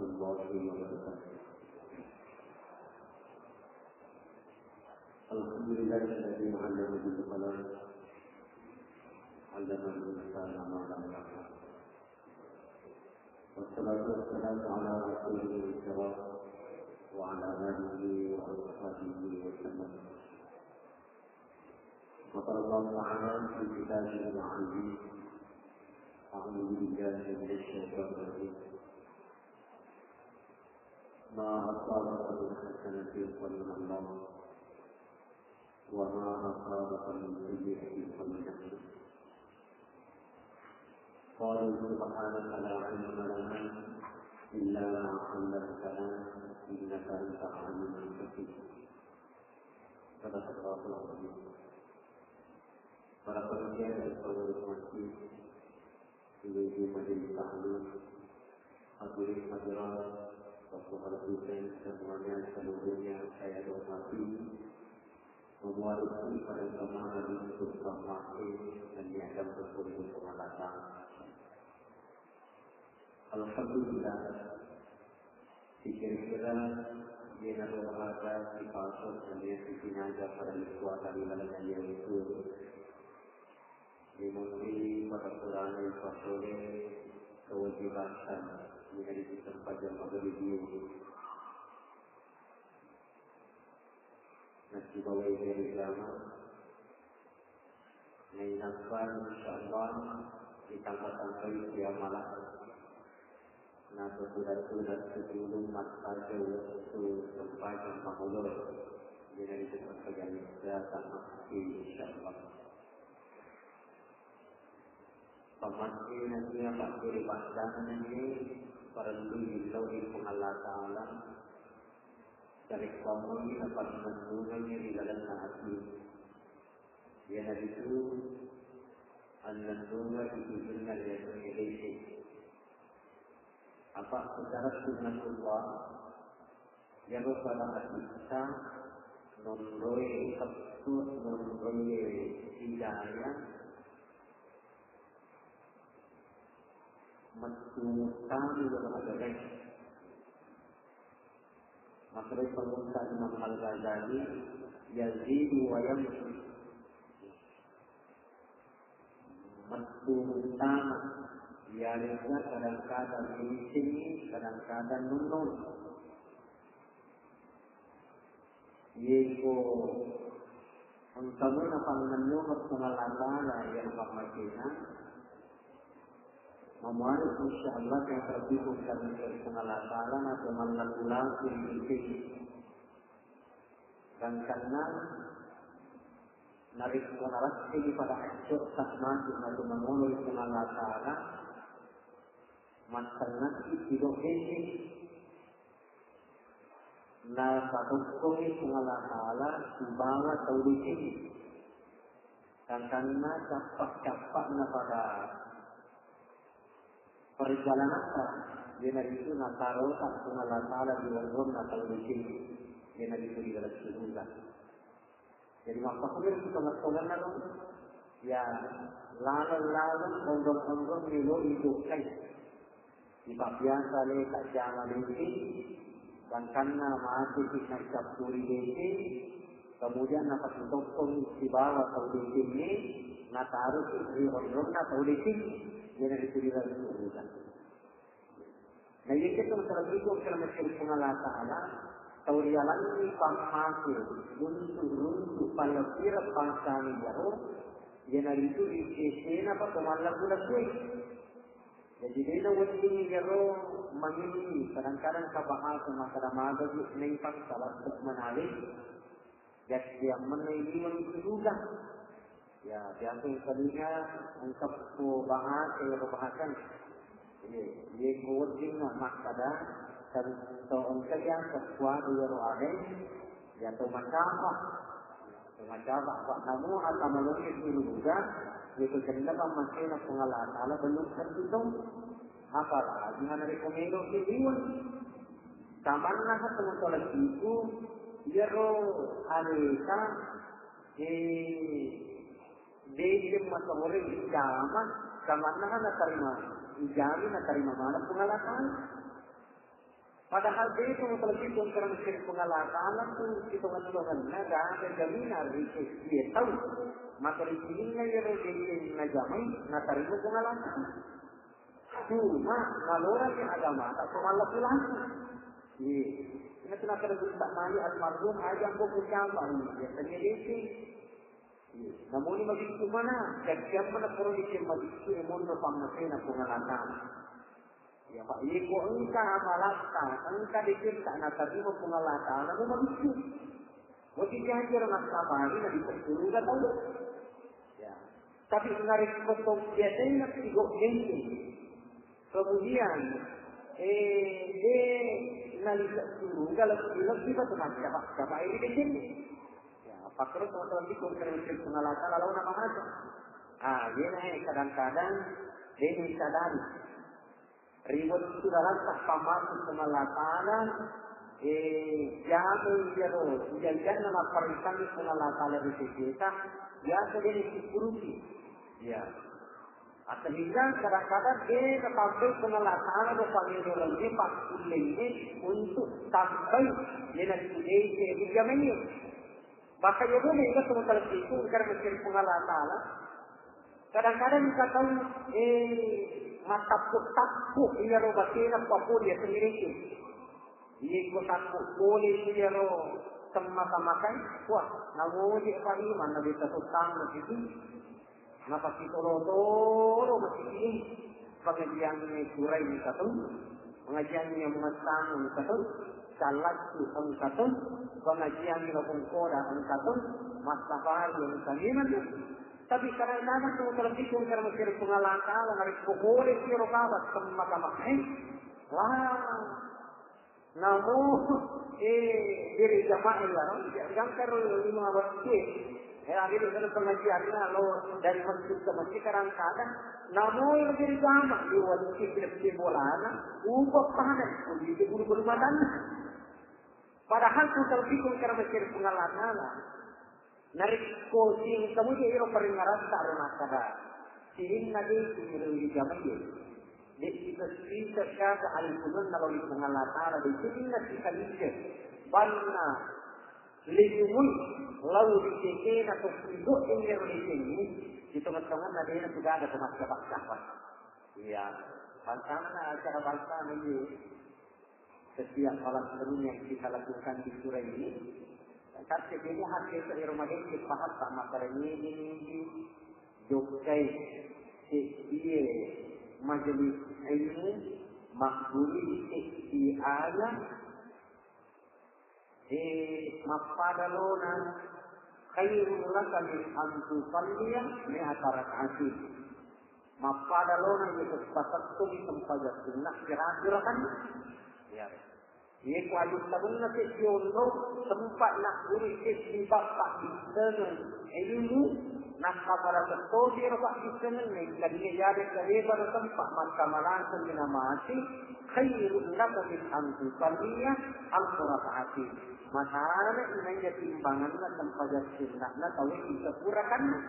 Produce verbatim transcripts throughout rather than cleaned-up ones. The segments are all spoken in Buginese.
الله وبركاته. الحمد لله الذي علم بالقلم، علم الإنسان ما لم يعلم. والصلاة والسلام على رسوله الكرام وعلى آله وأصحابه وسلم. وقال الله تعالى في كتابه العزيز: أعوذ بالله من الشيطان الرجيم. ما أصابك من حسنة فمن الله، وما أصابك من سيئة فمن نفسك. قالوا سبحانك لا علم لنا إلا ما علمتنا إنك أنت العليم الحكيم. صدق الله العظيم. Para panitia dan pengurus masjid, ibu-ibu majelis taklim, hadirin hadirat, Bapak Presiden, semuanya, seluruhnya saya hormati. Mewarisi pada zaman untuk memakai dan diadab berkumpul Allah Ta'ala. Alhamdulillah, dikira-kira iyanaro aga sipasok naiya sipinaja pada likuata ri laleng iyanaritu. Ri munri pada purana ipasole kewajiban iyanaritu sempajang magaribiu. Nasibawai ri jama. Nainappa insyaallah ditambah-tambahi siamala. Nato sudah-sudah sebelum massajau wettu sempajang mamulo. Jadi itu sempajang datang masjid insyaallah. Pammasena nia pakkere paddangeng ni parellu illau ri Puang Allah Ta'ala, sarekkuammengngi napannennungengngi ri lalenna ati. Iyanaritu annennungeng ri tujunna riaseng edese. Apa secara sunnatullah, iyaro pada hadissa nonroe teppu, nonroe hidayah, mettu muttama iyaro agagae. Makkedai pangutta Imam Al-Ghazali, yazidu wa yanqus. Mettu muttama, iyarenna kadang-kadang mincing, kadang-kadang nunnu. Yeko engka muna pannennungeng Puang Allah Ta'ala iyaro pammasena, mamuare insyaallah yang terhubung karena Puang Allah Ta'ala nato mallaku-laku ri. Gangkanna narekko narattengi pada accotta matu nato mangolo ri Puang Allah Ta'ala, massennakki sido hese. Napatokkongi Puang Allah Ta'ala sibawa tau decengnge. Gangkanna cappa-cappa'na pada perjalananta, iyanaritu natarota Puang Allah Ta'ala ri onronna tau decengnge, iyanaritu ri laleng suruga. Jadi, mappakkutiro tu tongeng-tongenna tu, ya, laleng-laleng onrong-onrong melo idokkai. Sipabbiasa le tajjama deceng, gangkanna mate si naccappuri deceng, kemudian napasitoppong sibawa tau decengnge, nataroki ri onronna tau deceng, iyanaritu ri laleng suruga. Na, iyakiya tu masalah itu karena Puang Allah Ta'ala, tau rialanni pammase runtu-runtu pallebbireng bangsana iyaro, iyanaritu ri sesena pa to mallaku-lakue. Jadi, dena wedding iyaro manginni, kadang-kadang ka bahasa makkada magagi naipang salah manawi. Jadi, yang menilai itu juga. Ya, biasa yang tadinya engkau bahasa, ya, bahasan. Iya, iya, wedding makkada, tentu engkau yang sesuatu ya roh ada, ya, to macapa. To macapa, Pak, namu atau menurut itu juga, itu kendala masih nak pengalah, kalau belum tentu dong. Apalagi mana rekomendo ke liwan. Samanna ha tomatoa lettuku, iyaro aleta, eh, deceng matore ijama, samanna ha natarima, ijami natarima maneng Puang Allah Ta'ala. Padahal de' tu terlebih pun karena syirik pengalahan tu kita ngetongan naga ada jaminan rezeki dia tahu. Maka rezekinya ya rezeki najamai natarima pengalahan. Cuma naloraki agama tak pernah laku-laku. Iya. Ini kenapa ada tak mali almarhum aja aku ucapkan biasanya rezeki. Iya. Namun ini masih cuma nah, dan siapa nak perlu bikin masih cuma mau pammasena pengalahan. Ya, Pak, iko engka amalatta, engka decenna natarima Puang Allah Ta'ala, mu mabiccu. Wati jaji ro nassabari na dipassuruga tau. Ya. Tapi narekko to biasanya tigo genteng. Kemudian, eh, de nalisa suruga lebih-lebih batu macam-macam ini decenna. Ya, pakro teman-teman itu karena Puang Allah Ta'ala lawan apa aja. Ah, dia naik kadang-kadang, dia naik sadari. Ri wettu naratta pammasena Puang Allah Ta'ala, eh, jamai iyaro janjanna napparentangi Puang Allah Ta'ala ri seseta, biasa de' nasukkuruki. Iya. Sehingga kadang-kadang de' natambai Puang Allah Ta'ala do pangedorengnge pakkullengnge untuk tambai iyanaritu de' ri jamaiye. Bahkan iya pun ingat sama kalau itu, karena mencari Puang Allah Ta'ala. Kadang-kadang kita tahu, eh, mattappu-tappu iyaro batena papole sendiri itu. Iya, ko tappu pole iyaro temma-tamakai, wah, namoje Pak Iman, nabi satu tahun itu. Napasitoro-toro masigi'e, pengajiangnge surai engka to, pengajiangnge muassang engka to, callaccu engka to, pengajiangnge lopong koda engka to, massafari engka memang. Tapi kadang-kadang tu terlebih tu karena syirik Puang Allah Ta'ala, narekko pole siro baba temma-tamakai, wah, Namo, eh, diri jamaah ya, jangan lima waktu. Eh, akhirnya dalam pengajian lo dari masjid ke masjid kadang-kadang. Namo yang diri jamaah di waktu di bolana, ubah panas, begitu bulu-bulu matanya. Padahal tu terlebih karena masih pengalana. Narekko sining kamuja iro paringaratta ro nakkada, sininna de' tu ri jamaiye. De' siseng-siseng gaga alipungenna lao ri Puang Allah Ta'ala, de' sininna sikalise banna lejumui lao ri tetena to sido ero licengngi, di tengah-tengahna de' na tu gaga to makkapa-kapa. Iya, bangsana acara bangsana iye. Setiap malam sunyi yang kita lakukan di surau ini, tapi demo hasil ke rumah ini paham tak masalah ini, ini, ini, jokkai, sedia majelis ilmu, makbuli, sedia ayat, eh, mappada lona, khairul laka min an tusalliya mi'ata rak'atin. Mappada lona iya pasettumi sempajang sunna siratu rakanna. Iya. Iya ku aju tabenna seddi onro sempa nagguru seddi bappa bissengeng ilmu, nakkabara settosi ero pabbissengenna, engkaniya iyade kalebara sempa makkamalaseng namati, khairul laka min an tusalliya alfa raka'atin. Matana inaiya timbanganna sempajang sunnana tauwe iseppu rakanna.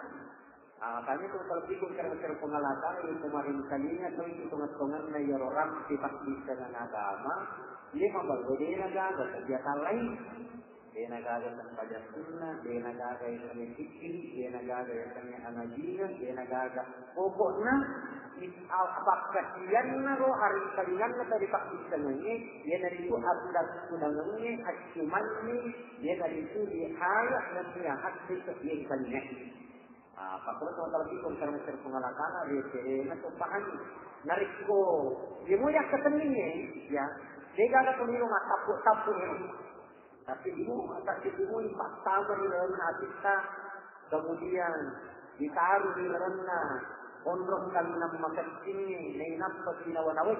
Ah, makanya tu kalau pikir kira-kira pengalaman itu kemarin kalinya tu itu tengah-tengah na ya orang kita bisa agama, dia maballo dia na gaga kegiatan lain. Dia na gaga sempajang sunnah, dia na gaga yang kami fikir, dia na gaga yang kami anajina, dia na gaga. Pokoknya, it-, al-, apa kasihanna ro hari kalinganna tadi tak bisa nyanyi, dia dari itu abdas kudangannya, acumannya, dia dari itu dia ayak dan dia hati yang kalinya. Ah, pakkulo to makkeda kita karena sering pengalaman, dia sering na to pahami. Narekko, dia mau yang keteningnya, ya, dia gak ada pemilu nggak tapuk-tapuk ya. Tapi dia mau, tapi dia mau empat tahun di dalam hati kita, kemudian ditaruh di dalamnya, onrong kami nama makasihnya, nainappa sinawa-nawai.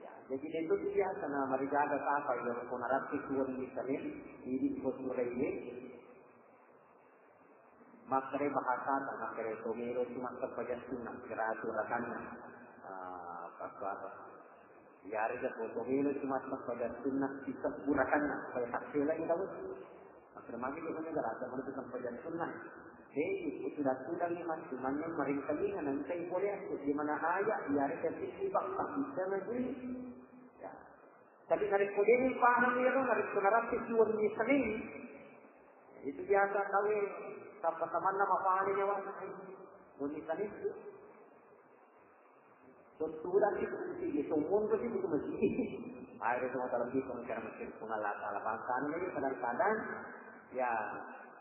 Ya, jadi itu biasa nama marigaga sapa yang mau narapit tuan di sana, ini di kota ini. Makkeda bahasata, makkeda to melo cuma sempajang sunnah, siratu rakanna. Ah, apa-apa. Iyarega to, to melo cuma sempajang sunnah, sisebbu rakanna, supaya takkelangi tau. Makkeda magi to, kan rasa mana tu sempajang sunnah. Hei, itu dah sudah ni mas, cuma yang maring kalinga, nanti boleh aku, di mana ayat, iyarega sisi bak, tak bisa lagi. Ya. Tapi narekko de'ni paham iyaro, narekko narappi si wenni Senin, itu biasa tauwe sappa tamanna mapale nyawa. Wenni Senin tu. Betul lagi, itu sombong tu sih, itu masih. Akhirnya semua dalam itu, karena masih Puang Allah Ta'ala. Bangsana ini kadang-kadang, ya,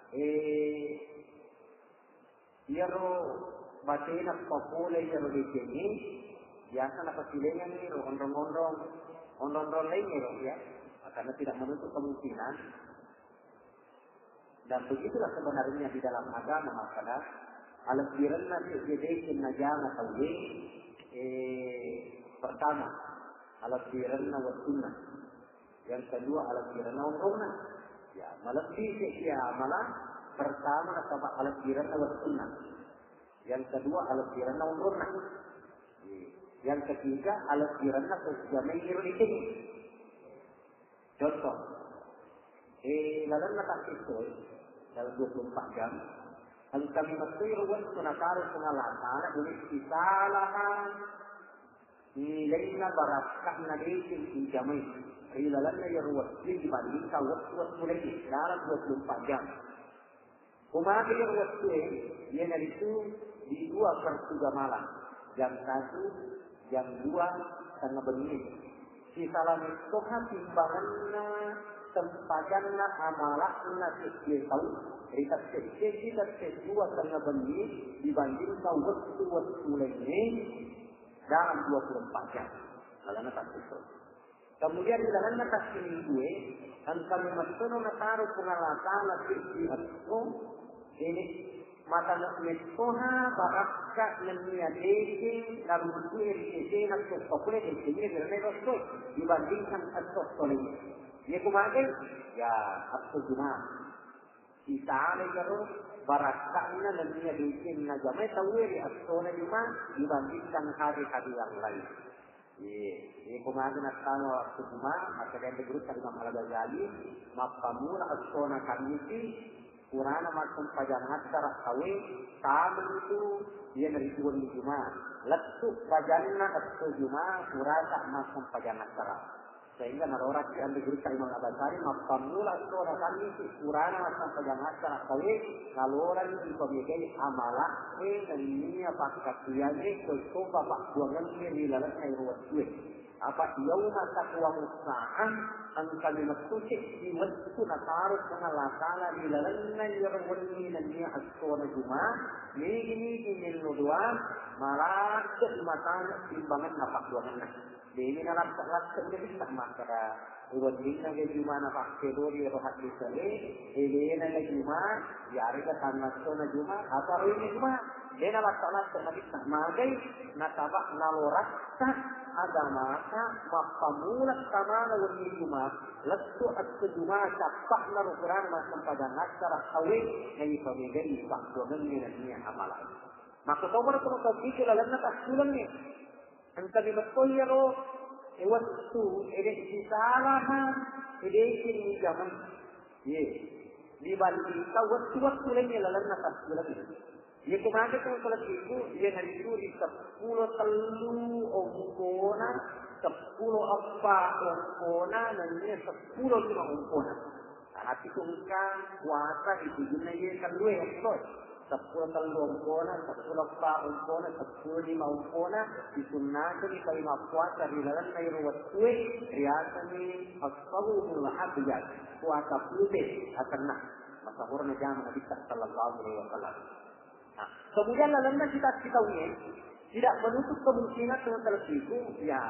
eh, Iyaro batena papole iyaro decengnge, biasa napasilengengngi ro onrong-onrong, onrong-onrong laingnge ro, ya. Karena tidak menutup kemungkinan. Dan begitulah sebenarnya di dalam agama makkeda, alebbirenna seddie deceng najama tauwe, eh, pertama, alebbirenna wettunna. Yang kedua, alebbirenna onronna. Ya, malebbi seddie amala, pertama nasaba alebbirenna wettunna. Yang kedua, alebbirenna onronna. Yang ketiga, alebbirenna sejamai iro decengnge. Contoh, eh, lalenna takkitto, dalam dua puluh empat jam, engka memettoi ro wettu nataro Puang Allah Ta'ala, ini sisalaha nilainna barakka'na deceng ijamai ri lalenna iyaro wettue dibandingkan wettu-wettu laingnge dalam dua puluh empat jam. Kumaga iyaro wettue, iyanaritu di dua per tiga malam, jam satu, jam dua, tengnga benni. Sisala mettoha timbanganna sempajanna amala'na seddie tau ri tette seddi, tette dua, tengnga benni dibandingkan wettu-wettu laingnge dalam dua puluh empat jam. Lalenna takkitto. Kemudian di lalenna tassiminggue, engka memettono nataro Puang Allah Ta'ala seddi esso, ini mata mettoha barakka nennia deceng naruntu'e ri sesena esso, pole decengnge ri lalenna esso dibandingkan esso-esso laingnge. Iya kumagai? Ya, esso Juma. Sisala iyaro barakka'na nennia deceng najamai tauwe ri essona Juma dibandingkan hari-hari yang lain. Iye, iye, kumaga nattama wettu Juma, makkeda anre gurutta Imam Al-Ghazali, mappammula essona Kammisi, purana massempajang assara tauwe, tama itu iyanaritu wenni Juma. Lettu pajanna esso Juma, purata massempajang assara. Sehingga naloraki anre gurutta Imam Al-Ghazali, mappammula essona Kammisi, purana massempajang assara tauwe, nalorani ipamegai amala'e nennia pakkakuyangnge, kuettopa padduangengnge ri lalenna ero wettue. Apa yauma taqwamus sa'ah, engka memetto seddi wettu nataro Puang Allah Ta'ala ri lalenna iyaro wenni nennia essona Juma, nigi-nigi mello doang, malacce'i matana timbanganna padduangenna. De'ni nalatte-latte nabissa makkeda, wenninna ga Juma napakkedori ero haddisale, elena ga Juma, yarega tannessona Juma, apa aroina Juma. De' nalatte-latte nabissa magai, nasaba naloratta agamata mappammula tamana wenni Juma, lettu esso Juma, cappa'na ro purana massempajang assara tauwe, naipamegai padduangengnge nennia amala'e. Makkutoparo tau taufiqi lalenna tassulengnge. Engka memetto iyaro, e, wettu, e, de' sisalaha, e, deceng ijamai. Ye. Dibandingkan wettu-wettu laingnge lalenna tassulengnge. Ye, kumaga tau taufiqi, iyanaritu ri seppulo tellu ompona, seppulo eppa ompona, nennia seppulo lima ompona. Tapi tu engka puasa ri tujunna iye tellue esso. Seppulo tellu ompona, seppulo eppa ompona, seppulo lima ompona, disunnakengngi tau mappuasa ri lalenna ero wettue, riasengngi as-shaumul abyad, puasa pute asenna. Masahurna jama Nabitta sallallahu alaihi wasallam. Nah, kemudian lalenna kita kita tidak menutup kemungkinan dengan tertipu, ya,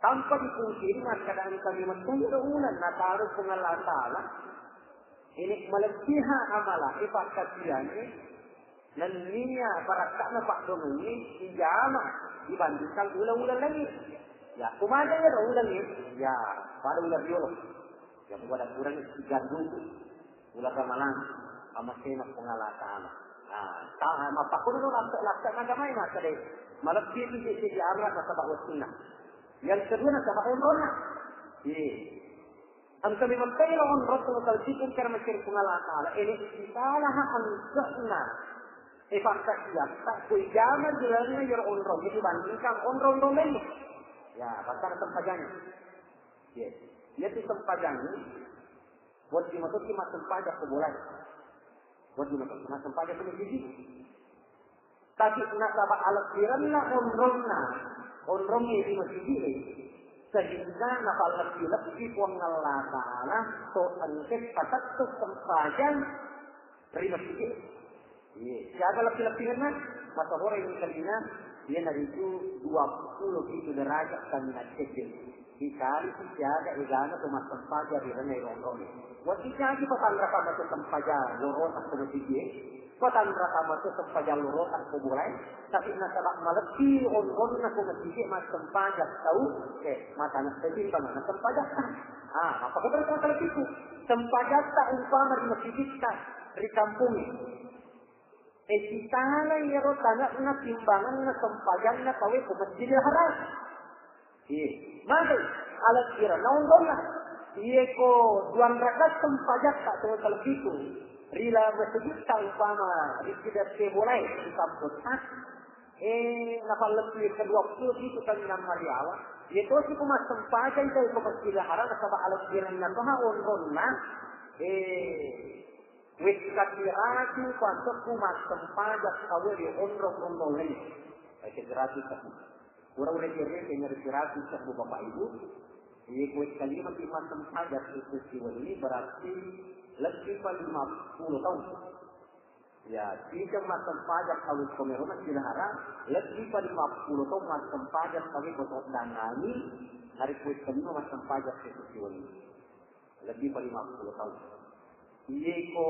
tanpa dipungkiri makkeda engka memetto iyaro uleng nataro Puang Allah Ta'ala, ini malebbiha amala'e, pakkakuyangnge, nennia barakka'na padduangengnge ijama dibandingkan uleng-uleng laingnge. Ya, kumaga iyaro ulengnge? Ya, pada uleng riolo. Ya, pada kurang tiga ribu. Uleng Ramalang, amassena Puang Allah Ta'ala. Nah, ta-, mappakkuno latte-, latte agamae makkeda, malebbi tu je-, je-, je amala nasaba wettunna. Yang kedua nasaba onronna. Iya. Engka memang telo onrotto kalau sipun karena makkeda Puang Allah Ta'ala. Ini salah angkatna. E, pakka siap, tak kui jama jalannya jar onrong. Ini bandingkan onrong-onrong lain. Ya, bahkan tempat jangan. Iya. Iyatu sempajang, wedding matoki massempajang ko bolae. Wedding matoki massempajang ko masigi. Tapi nasaba alebbirenna onronna, onrongnge ri masigi'e, sehingga napallebbi-lebbi Puang Allah Ta'ala to engke patettu sempajang ri masigi'e. Iya, siaga lebbi-lebbingenna? Masohoro engkalina, iyanaritu duappulo pitu derajat kaminang cedde. Dikali siaga egana to massempajang ri lalenna onrongnge. Wedding caji patanraka mato sempajang lorota ko masigi'e. Patanraka mato sempajang lorota ko bolae. Tapi nasaba malebbi onronna ko masigi'e massempajang tau, eh, matana setimbang massempajang. Ah, apa kau berkata itu? Sempajatta umpama ri masigitta ri kampongnge. E, sitana iyaro tana'na timbanganna sempajanna tauwe ko Masjidil Haram. Iya. Magi alebbirenna onronna. Iye ko duang rakaat sempajatta to talebbiku ri la masigitta umpama ri Sidatte Bolae ri kampotta. Eh, napallebbi kedua puluh itu kan namariawa. Iye tosi ko massempajang tauwe ko Masjidil Haram nasaba alebbirenna toha onronna. Eh, Wekka siratu pasebbu massempajang tauwe ri onrong-onrong laingnge. Wekka siratu sebbu. Pura ureke-reke nyeri siratu sebbu Bapak Ibu. Iya, ko wekka lima ki massempajang itu siwenni berarti lebbi pa lima puluh taung. Ya, tiga massempajang tauwe komero Masjidil Haram, lebbi pa lima puluh taung massempajang tauwe ko Toddangangi, hari ko wekka lima massempajang itu siwenni. Lebbi pa lima puluh taung. Iye ko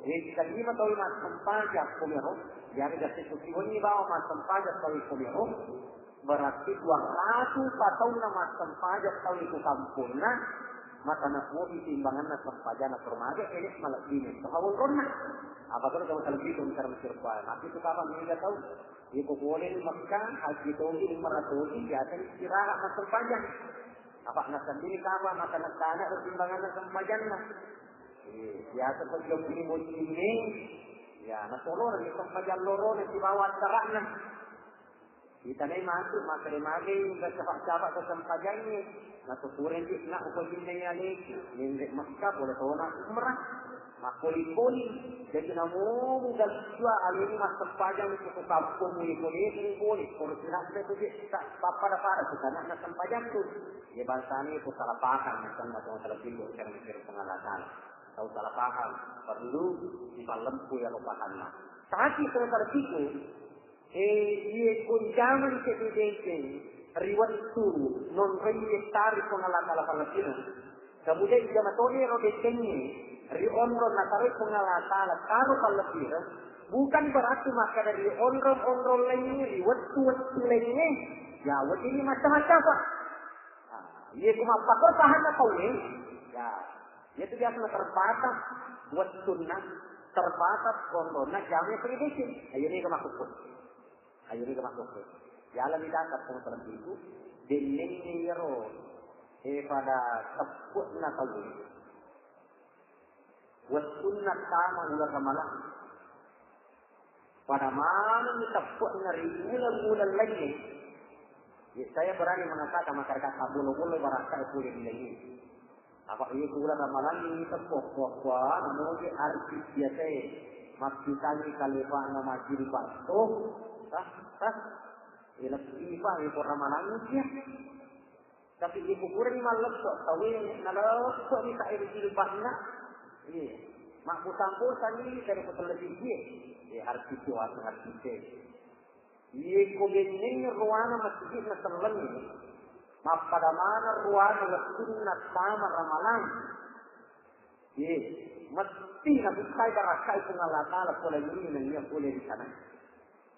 wekka lima tauwe massempajang komero, jari gasse ko siwenni bawang massempajang tauwe komero, berarti dua ratu pa taunna massempajang tauwe ko kamponna, matana mopi timbanganna sempajanna permage, ele malebbini to onronna. Apa koro tau talebbi ko misalna sirpa, mati tu kapan mega tau. Iye ko pole ri Mekka, haji togi, umrah togi, biasa istirahat massempajang. Apa nasedding kama makanna-kana ro timbanganna sempajanna. Eh, biasa ko jokki boccingnge, ya, natoloreng sempajang lorona sibawa acara'na. Itanai masuk, makkeda magai, enggak cepat-cepat ke sempajangnge. Nasukureng di, nak uko jinnai aleki, menre Mekka, boleh tona umrah. Makkoli-koli, jadi namomu gajua aleni massempajang ko kampong, muni-muni, boleh, koro sirasa tu je, tak, pappada-pada tu, karena nak sempajang tu. Iya, bangsana itu salah paham, macam-macam salah timbul, cara mikir Puang Allah Ta'ala. Tau salah paham, perlu dipallempu iyaro pahanna. Tapi sementara itu, eh, iye ko jamani cedde deceng, ri wettu nonroi tari Puang Allah Ta'ala pallebbireng. Kemudian ijama toni ro decengnge, ri onrong nataroi Puang Allah Ta'ala taro pallebbireng, bukan berarti makkeda ri onrong-onrong laingnge, ri wettu-wettu laingnge, ya, weddingngi macca-macca, Pak. Ah, iye ku mappakkoro pahanna tauwe, ya, iyatu biasana terbatas wettunna, terbatas onronna, jamai seddi deceng. Ayo niga makkukku. Ayo niga makkukku. Yalani data pong terbitu, dennengnge iyaro, eh, pada teppu'na tauwe. Wettunna tama uleng Ramalang. Pada manenni teppu'na ri uleng-uleng laingnge. Ya, saya berani mengatakan masyarakat Sabolo-bolo barakka pole ri laingnge. Apa iya uleng Ramalang ini teppu, wah, wah, namoje artis biasa e. Mappitangi kalefana majilbab. Oh, tah, tah. Ilebbi pa, iko Ramalang ya. Tapi ibu kurangi malleppo tauwe, naleppo ni tak ibu jilbabna. Iya. Mak busang-busang ni, dari putang lebih dia. Iya, artis itu, artis, artis. Iya, ko genneng ruana masjid na selleng. Mappada mana ruana wettunna tama Ramalang. Iya, mesti na bukai barakai Puang Allah Ta'ala pole ini nang iya pole di sana.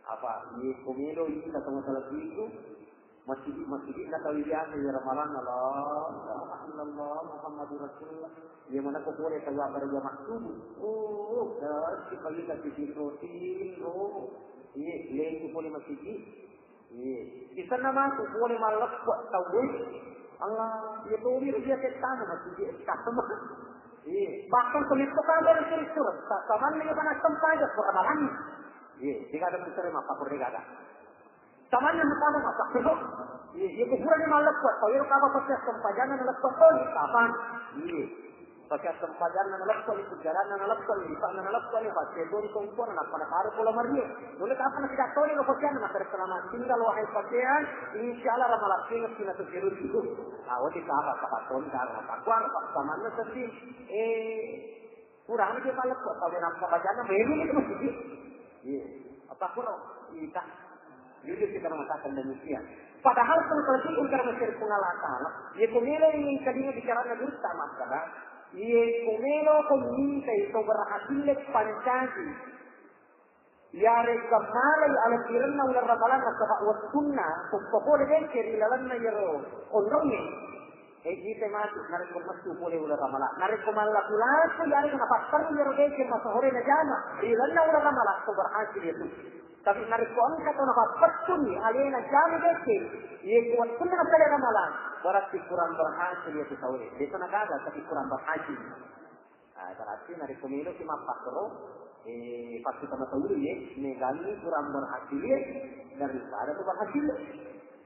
Apa, iye ko melo ita tau masalah itu, masigi-, masigi na tau biasa ya Ramalang, la ilaha illallah Muhammadur Rasulullah. Iya mana ko pole tau apa dia maksud. Oh, dari si kali tapi tinro, tinro. Iye, lengku pole masigi. Iye. Di sana masuk pole malleppo tau. Allah, iya to dia dia tetana masigi sama. Iye. Bahkan ko letto kabar terus-terus. Sa-, samanna iya mana sempaja ko Ramalang. Iye, tidak ada misteri apa ko tidak ada. Samanna mutama mappakkulo. Iya, iya, kuburanna malleppo, tau ero kapa pakai sempajanna naleppo toni, kapan? Iya. Pakai sempajanna naleppo, ni sejarahna naleppo, ni isa'na naleppo, ni pakai toni kompono, nappa nataro pola mario. Boleh kapan tidak toni lo pakai, maka selamat tinggal wahai pakaian, insya Allah ramalang sing sina sejeru itu. Awo di kapa kapa toni karo apa kuang, apa samanna sedih. Eh, Kurang dia maleppo, tau nappa bajanna melu itu masih. Iya. Apa kuro? Ita. Jujur kita mengatakan demikian. Padahal kalau kita karena sir Puang Allah Ta'ala, ya kumelo yang tadinya bicara Nabi Muhammad kada, ya kumelo ko minta itu berhasil pancaji. Yaregga malai alebbirenna uleng ramalang nasaba wettunna, ko pole deceng ri lalenna iyaro onrongnge, eh, ita matu narekko metu pole uleng ramalang. Narekko mallaku-laku, yaregga napatterru iyaro deceng masahore najama ri lalenna uleng ramalang, to berhasil itu. Tapi narekko engka to napappettuni alena jama deceng, iye ko wettunna nasale ramalang, berarti kurang berhasil itu tauwe. De'to nagaga, tapi kurang berhasil. Ah, berarti narekko meloki mappakkoro, eh, pakkutama tau ye, megangi kurang berhasil ye, daripada tu berhasil.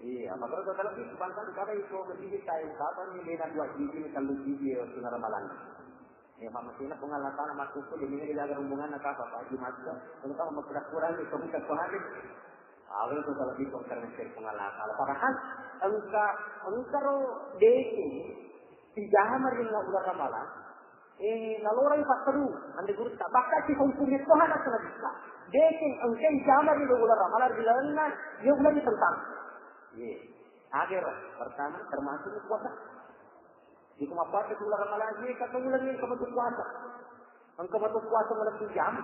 Iya, makanya kalau di bangsa kita itu masih kita yang kapan ini beda dua gigi, ini kalau gigi ya, sudah ramalan. Ya, Pak Masina, pengalatan sama kuku, jadi ini dijaga rombongan, apa, Pak Haji Mas, kalau kamu mau kurang-kurang, itu bukan Tuhan. Awal itu kalau di bongkar masjid pengalatan. Padahal, engka, engka ro deki, Sijama ri uleng ramalang, eh, nalorai patteru, anre gurutta. Bahkan si hukumnya Tuhan asal bisa. Deceng engkai jama ri uleng ramalang ri lalenna, ya uleng tentang. Ye. Akhir, pertama, termasuk puasa. Jika mappuasa di uleng ramalang, ye, kata uleng yang kamu puasa. Engka matu puasa malebbi jama.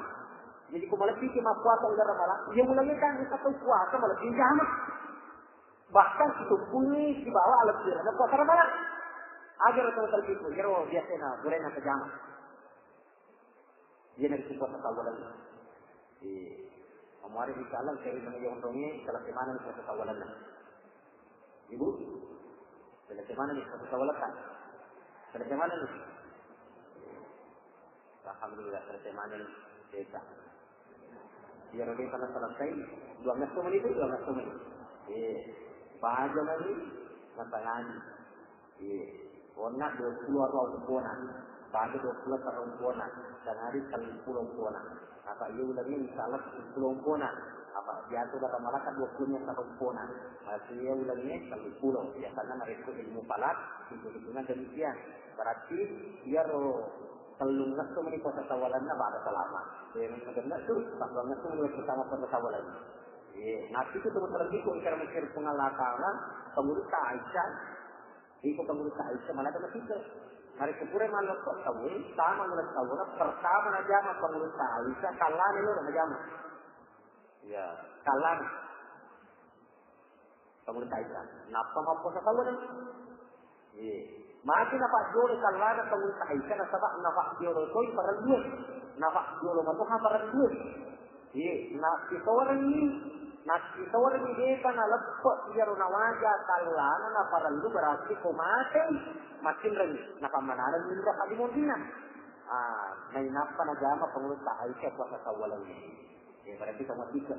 Jadi, ko malebbi ki mappuasa uleng ramalang, iya mulai kan engka tau puasa malebbi jama. Bahkan situbungi sibawa alebbirenna puasa ramalang. Agar tau tertipu, iyaro biasana, boleh na jama. Iya, dari puasa tawalan. Iya. Kemarin, insya Allah, saya ingin mengontrolnya, salah kemana nih puasa tawalan. Ibu? Selesai mana nih? Satu kawalakan. Selesai mana nih? Alhamdulillah, selesai mana nih? Desa. Iya, Robi, kalau selesai, dua belas menit itu, dua belas menit. Iya. Paja lagi, masa ngaji. Iya. Warna dua puluh atau umpona. Paja dua puluh atau umpona. Sehari kali sepuluh umpona. Apa iya ulangnya, insya Allah, sepuluh umpona. Apa biasa udah malaka dua puluh nya satu umpona. Berarti iya ulangnya, sepuluh. Biasanya narekko ilmu falak, hitung-hitungan demikian. Berarti, iyaro tellung ngesso meni puasa sawalanna, pada selama. Yang kena tuh, tellung ngesso meni pertama puasa sawalanna. Iya, nanti itu teman-teman itu, cara mikir pengalatan, pengurus Aisyah, Iko pangulutta Aisyah mala ada masita. Narekko pura mallokko tauwe, tama uleng tauwe, pertama najama pangulutta Aisyah, kallana loro najama. Ya, kallana. Pangulutta Aisyah. Nappa mappuasa tauwe. Iya. Magi napajjolo kallana pangulutta Aisyah, nasaba napajjolo toi parellue. Napajjolo matoha parellue. Iye, nakkitorengngi, nakkitorengngi depa naleppe iyaro nawaja kallana naparellu, berarti ko matei, mattinrengngi, napammanareng minro kalimonrinna. Ah, nainappa najama pangulutta Aisyah puasa sawwalengnge. Ya, berarti sama tiga.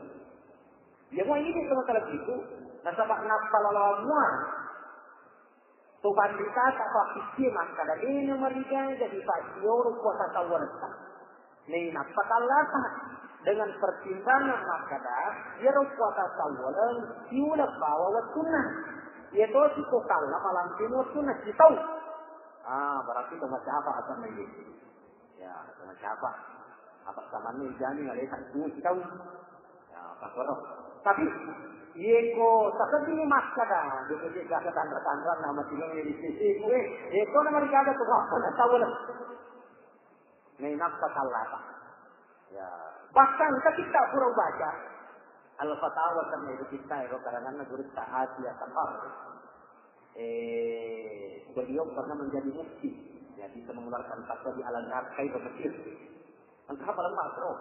Ya, mau ini sama salah itu, nasaba nappa lalawa mua. To panritata pappikkie makkada, de namarigaga dipajjolo puasa sawwaletta. Nainappa tallata dengan pertimbangan makkada, iyaro puasa sawwaleng siuleng bawa wettunna. Iyato siko kalla malampe wettunna sitau. Ah, berarti to macapa asanna iye. Ya, to macapa. Apa samanna ijani aleta tuo sitau. Ya, pakkoro. Tapi, iye ko sasedding makkada, joko je gasa tanra-tanra nama tinong di sisi kue, iye ko nama rigaga tu apa na tahu lah. Nainappa tallata. Ya, bahkan ketika pura baca Al-Fatawa karena itu kita, ya, karanganna gurutta Asia Safar. Eh, beliau pernah menjadi mufti, ya, bisa mengeluarkan fatwa di Al-Azhar, Kairo, Mesir. Engka hafal Al-Azhar, oh.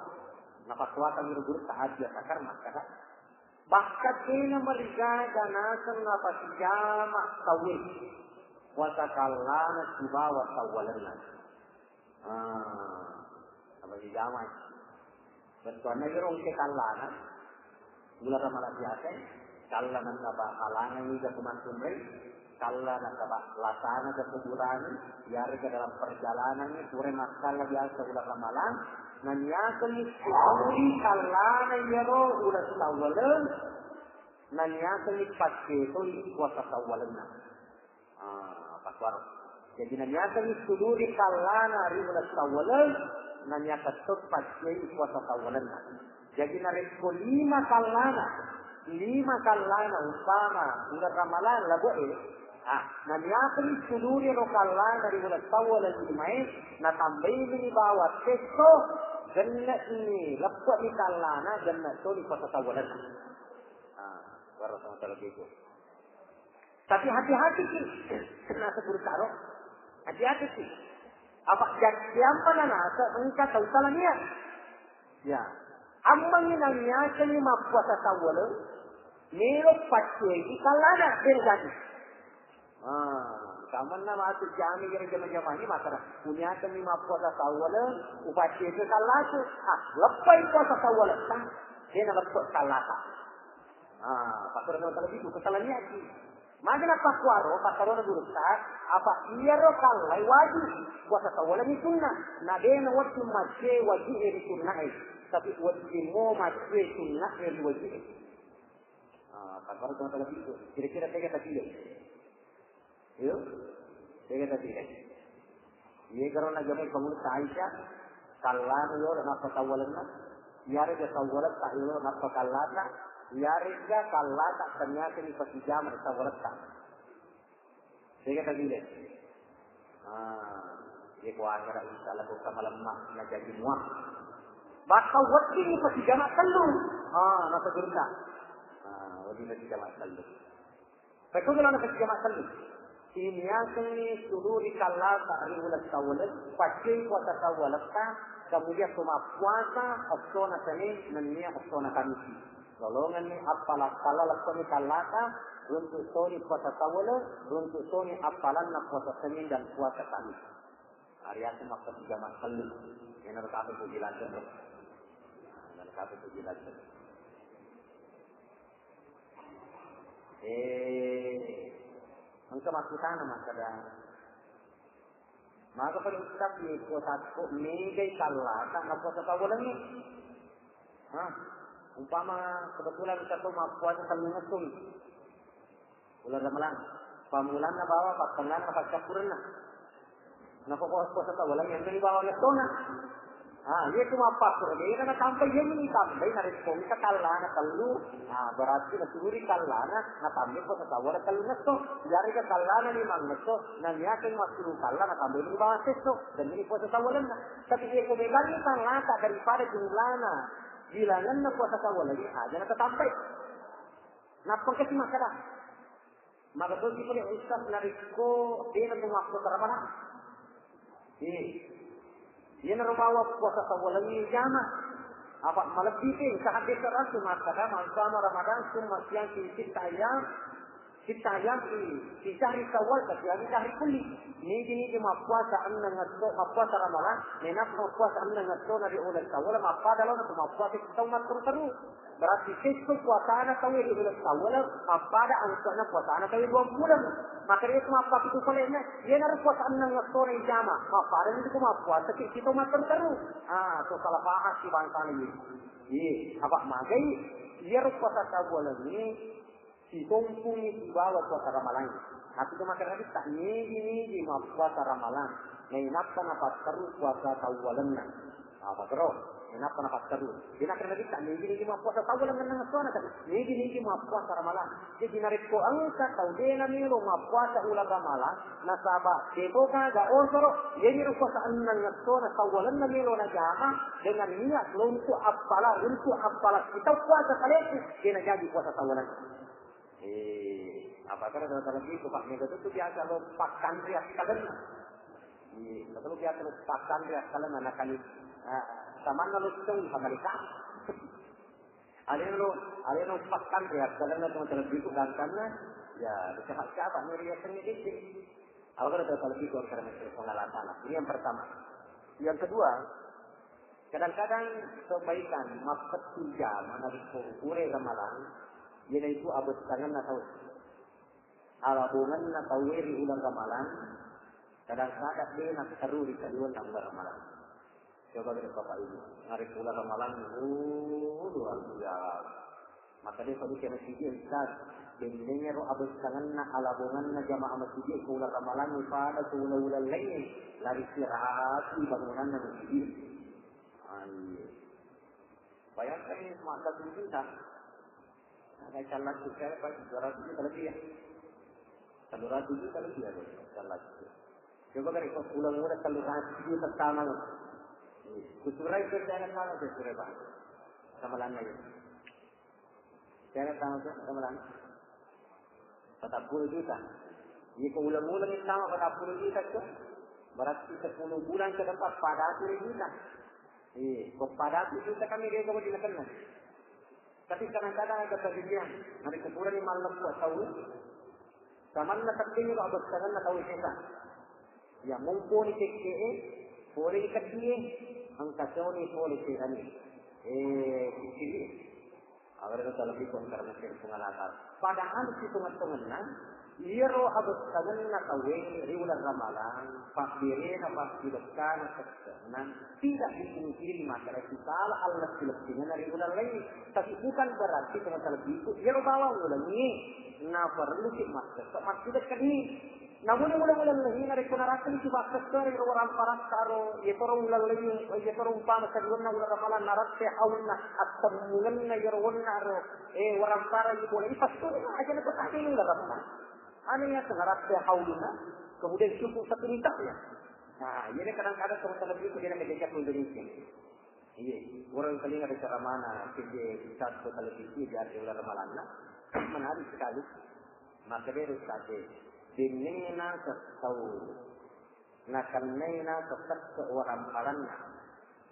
Napatuakan guru-guru ta Asia Safar makkada, bahkan de namarigaga naseng napasijama tauwe. Puasa kallana sibawa sawwalenna. Ah, napasijama. Bettuanna iyaro engka kallana, uleng ramalang biasa, Kalla nasaba halangangi ga kumassunrei, kalla nasaba lasana ga kuburangi, iyarega dalam perjalanangngi pura makkalla biasa uleng Ramalang, naniakengngi suduri kallana iyaro uleng sawwaleng, naniakengngi paccetoi puasa sawwalenna. Ah, pakkuaro. Jadi, naniakanni suduri kallana ri uleng sawwaleng, naniakatto paccei puasa sawwalenna. Jadi, narekko lima kallana, lima kallana umpama uleng Ramalang labo'e, ah, naniakanni suduri ro kallana ri uleng sawwaleng limae, natambaini bawang tesso, genne'ni, leppe'ni kallana, genne' toni puasa sawwalenna. Ah, waro sama-sama gitu. Tapi hati-hati ki, naseng guru taro. Hati-hati ki. Apa jajjampa nanasa engka tau tala niat. Ya. Ammangi naniasengi mappuasa sawwaleng, melo paccueki kallana, beda jadi. Ah, kamanna matu jami kira jama-jama ini masalah. Kuniasengi mappuasa sawwaleng, upaccueki kallaku. Ah, leppai puasa sawwaleng. Tah, dena leppe kallata. Ah, pakkuaro tau tala niat ki. Magana pakkuaro, pakkuarona gurutta, apa iyaro kallai wajib, puasa sawwalengngi sunna. Na dena wettu macce wajib ri sunnae, tapi wettu mo macce sunnae ri wajib. Ah, pakkuaro tau tala niat. Kira-kira tega tapi Iyo, tega tadi. Iye garo najamai pangulutta Aisyah, kallana yolo nappa sawwalenna, iyarega sawwaletta yolo nappa kallata, iyarega kallata taniasengi pasijama sawwaletta. Tega tadi. Ah, iye ko akhirat insyaallah ko kamalemma najaji muah. Bakka wedding pasijama tellu. Ah, nasa gurutta. Ah, wedding pasijama tellu. Pekko gelana pasti jama tellu. Iniasengngi suduri kallata ri uleng sawwaleng, paccei puasa sawwaletta, kemudian to mappuasa essona Senin nennia essona Kamisi. Lolongenni appala kalla lepponi kallata, runtuk toni puasa sawwaleng, runtuk toni appalanna puasa Senin dan puasa Kamis. Ariasengngi mappasijama tellu. Enaro kape puji lajeng. Enaro kape puji lajeng. Eh, engka makkutana makkeda, maga pada ustaz ye ko sakko megai kallata napuasa sawwalengnge? Hah? Umpama kebetulan kita tuh mappuasa tellung essoni. Uleng Ramalang. Pammulanna bawang, pattengnganna, paccappurenna. Nappa puasa sawwalengnge, engkani bawang essona. Ah, iya tu mappakkuro, dena natambai, iya mi tambai, narekko engka kallana tellu, ah, berarti nasuduri kallana, natambai puasa sawwaleng tellung esso. Iyarega kallana limang esso, naniasengi massuru kalla, natambai ni bawang sesso, dan ini puasa sawwalenna. Tapi iya ko megangi kallata daripada jumlana, bilangenna puasa sawwalengnge, aja natatambai. Nappa engka si makkeda, maga tosi pole ustaz narekko dena tu mappuasa Ramalang? Eh, iyanaro bawang puasa sawwalengnge jama. Apa malebbi te, engka hadis Rasul makkeda, "Man shama Ramadan tsumma siyami sitta ayyam, sitta ayyam fi, fi syahri Syawal ka siyami syahri kulli." Nigi-nigi mappuasa enneng esso, mappuasa Ramalang, nainappa mappuasa enneng essona ri uleng Syawal, mappada laona tu mappuasa sitaung matteru-teru. Berarti sesso puasana tauwe ri uleng Syawal, mappada angkana puasana tauwe duang bulan. Maka ri mappapitu polena, iyanaro puasa enneng essona ijama, mappada ni ko mappuasa ki sitaung matteru-teru. Ah, to salah paham si bangsana ini. Iya, apa magai? Iyaro puasa sawwalengnge sitompungi sibawa puasa Ramalang. Tapi to makkeda Nabitta, nigi-nigi mappuasa Ramalang, nainappa napatteru puasa sawwalenna. Apa kero? Nainappa napatteru. Dena kena Nabitta, nigi-nigi mappuasa sawwalengnge enneng essona, tapi nigi-nigi mappuasa Ramalang. Jadi narekko engka tau dena melo mappuasa uleng Ramalang, nasaba keto kaga osoro, iyaniro puasa enneng essona sawwalenna melo najama dengan niat untuk appala, untuk appala kita puasa kaleku, dena jadi puasa sawwalenna. Eh, apa kara dalam itu, Pak, mega tu biasa lo pakkanre akkalenna. Iya, lo biasa lo pakkanre akkalenna, nakani, ah, samanna lo tong pamalika. Alena lo, alena lo pakkanre akkalenna, teman-teman itu gangkanna, ya, siapa-siapa nih riasannya gitu. Apa kara dalam itu, karena itu pengalatan. Ini yang pertama. Yang kedua, kadang-kadang kebaikan, mappettu jama, narekko pura Ramalang, Iyanaritu abessangenna tau. Alabongenna tauwe ri uleng ramalang, kadang-kadang de' natteru ri kaliwenna uleng ramalang. Coba gare Bapak Ibu, narekko uleng ramalang, uh, luar biasa. Maka de' paduka masigi, Ustaz, bennengero abessangenna, alabongenna jamaah masigi ko uleng ramalang pada ko uleng-uleng laingnge, lari sirati bangunanna masigi. Ah, iya. Bayangkan ini, maka tujuh juta. Nah, kayak calon tuh, saya pas dua ratus juta lebih ya. Satu ratus juta lebih ya, calon tuh. Coba kan, kok uleng-uleng satu ratus juta sama. Kusurai ke sana sama, saya surai, Pak. Sama lama ya. Saya sama, sama lama. Patappulo juta. Iya, ko uleng-uleng sama patappulo juta, tuh. Berarti sepuluh bulan ke depan, pada sepuluh juta. Iya, ko pada sepuluh juta kami dia kok dinakenna. Tapi kadang-kadang ada kejadian, hari kuburan ini malam kuat tahu. Samanna tedding kok abessangenna tau sesa. Ya, mumpuni kekke'e, pole keddi'e, engka toni pole sedani. Eh, kiri. Awalnya kalau lebih pun karena saya pengalatan. Padahal si tengah-tengahnya, iyaro abessangenna tauwe ri uleng ramalang, pabbirena, pabbirekkana, sekke'na, tidak dipungkiri maka itu salah Allah sileppingenna ri uleng lain. Tapi bukan berarti tengah lebih itu, iyaro bawang ulengi, na perlu si masker, masker keddi. Namun uleng-uleng lainna rekko narakkani sibakkessere ro waramparatta ro, iyatoro uleng laingnge, iyatoro umpama saliwenna uleng ramalang naratte haulna, attemmungenna iyaro wenna ro, eh, warampara ibola, ipassureng aja na kota ini uleng ramalang. Ane iya naratte haulna, kemudian cukup satu liter ya. Nah, ini kadang-kadang teman-teman itu dia nak kerja ke Indonesia. Iya, orang paling ada ceramahna, kerja di satu televisi, dia ada uleng ramalanna. Menarik sekali. Makkedai Ustaz e, bennena settau, nakennaina setekke waramparanna,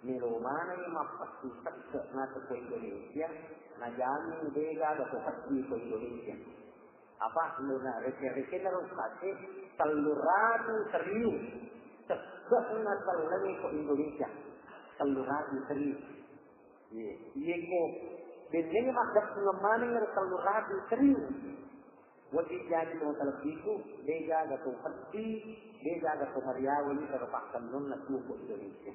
melo manengngi mappettu sekke naseng ko Indonesia, najami dega ada ko peddi ko Indonesia. Apa luna reke-rekena ro Ustaz e, tellu ratu serius sekke nasellengi ko Indonesia, tellu ratu serius. Iye, iye ko bennengngi maddepungeng maneng ero tellu ratu serius. Wedding jaji to talebbiku, de gaga to peddi, de gaga to mariawa ni ero pakkennonna tuo ko Indonesia.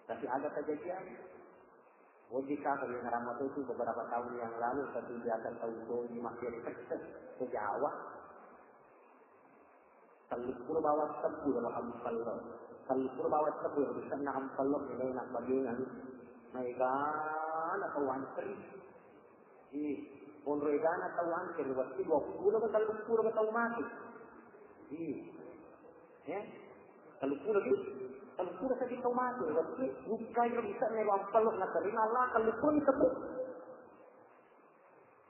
Tapi aga kejadian? Wedding kaka yang ramah tu beberapa tahun yang lalu, tapi biasa tahu tu di Masjid Kecil ke Jawa. Telluppulo bawang sebbu ero ampello. Telluppulo bawang sebbu ero risenna ampello, ero na bagian. Maegana tau antri. Ih, onro egana tau antri, wettu duappulo ke telluppulo ke tau mati. Ih. Ya. Telluppulo di, telluppulo saja tau mati, wettu bukai ero risenna ero ampello naterima Allah, telluppulo di sebbu.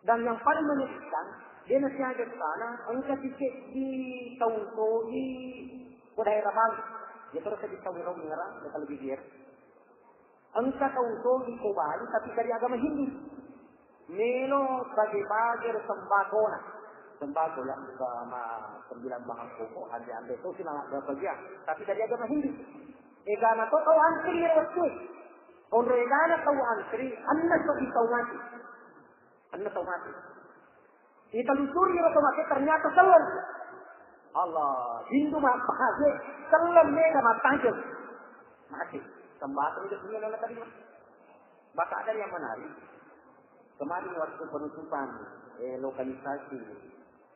Dan yang paling menyedihkan, de nasiaga sana, engka sikit di tau togi ko daerah Bali. Ya terus di tau Rongera, ya kalau bibir. Engka tau togi ko Bali, tapi dari agama Hindu. Melo bagi-bagi sembako na. Sembako ya, sama sembilan bahan pokok, ande-ande itu sih nama berapa dia. Tapi dari agama Hindu. Egana to tau antri ya waktu. Onro egana tau antri, anna so di tau mati. Anna tau mati. Itelusuri ro tau mati, ternyata selleng. Allah, Hindu ma-, bahagia, selleng mega mattajeng. Mati. Sembako itu punya nana tadi. Maka ada yang menarik. Kemarin waktu penutupan, eh, lokalisasi,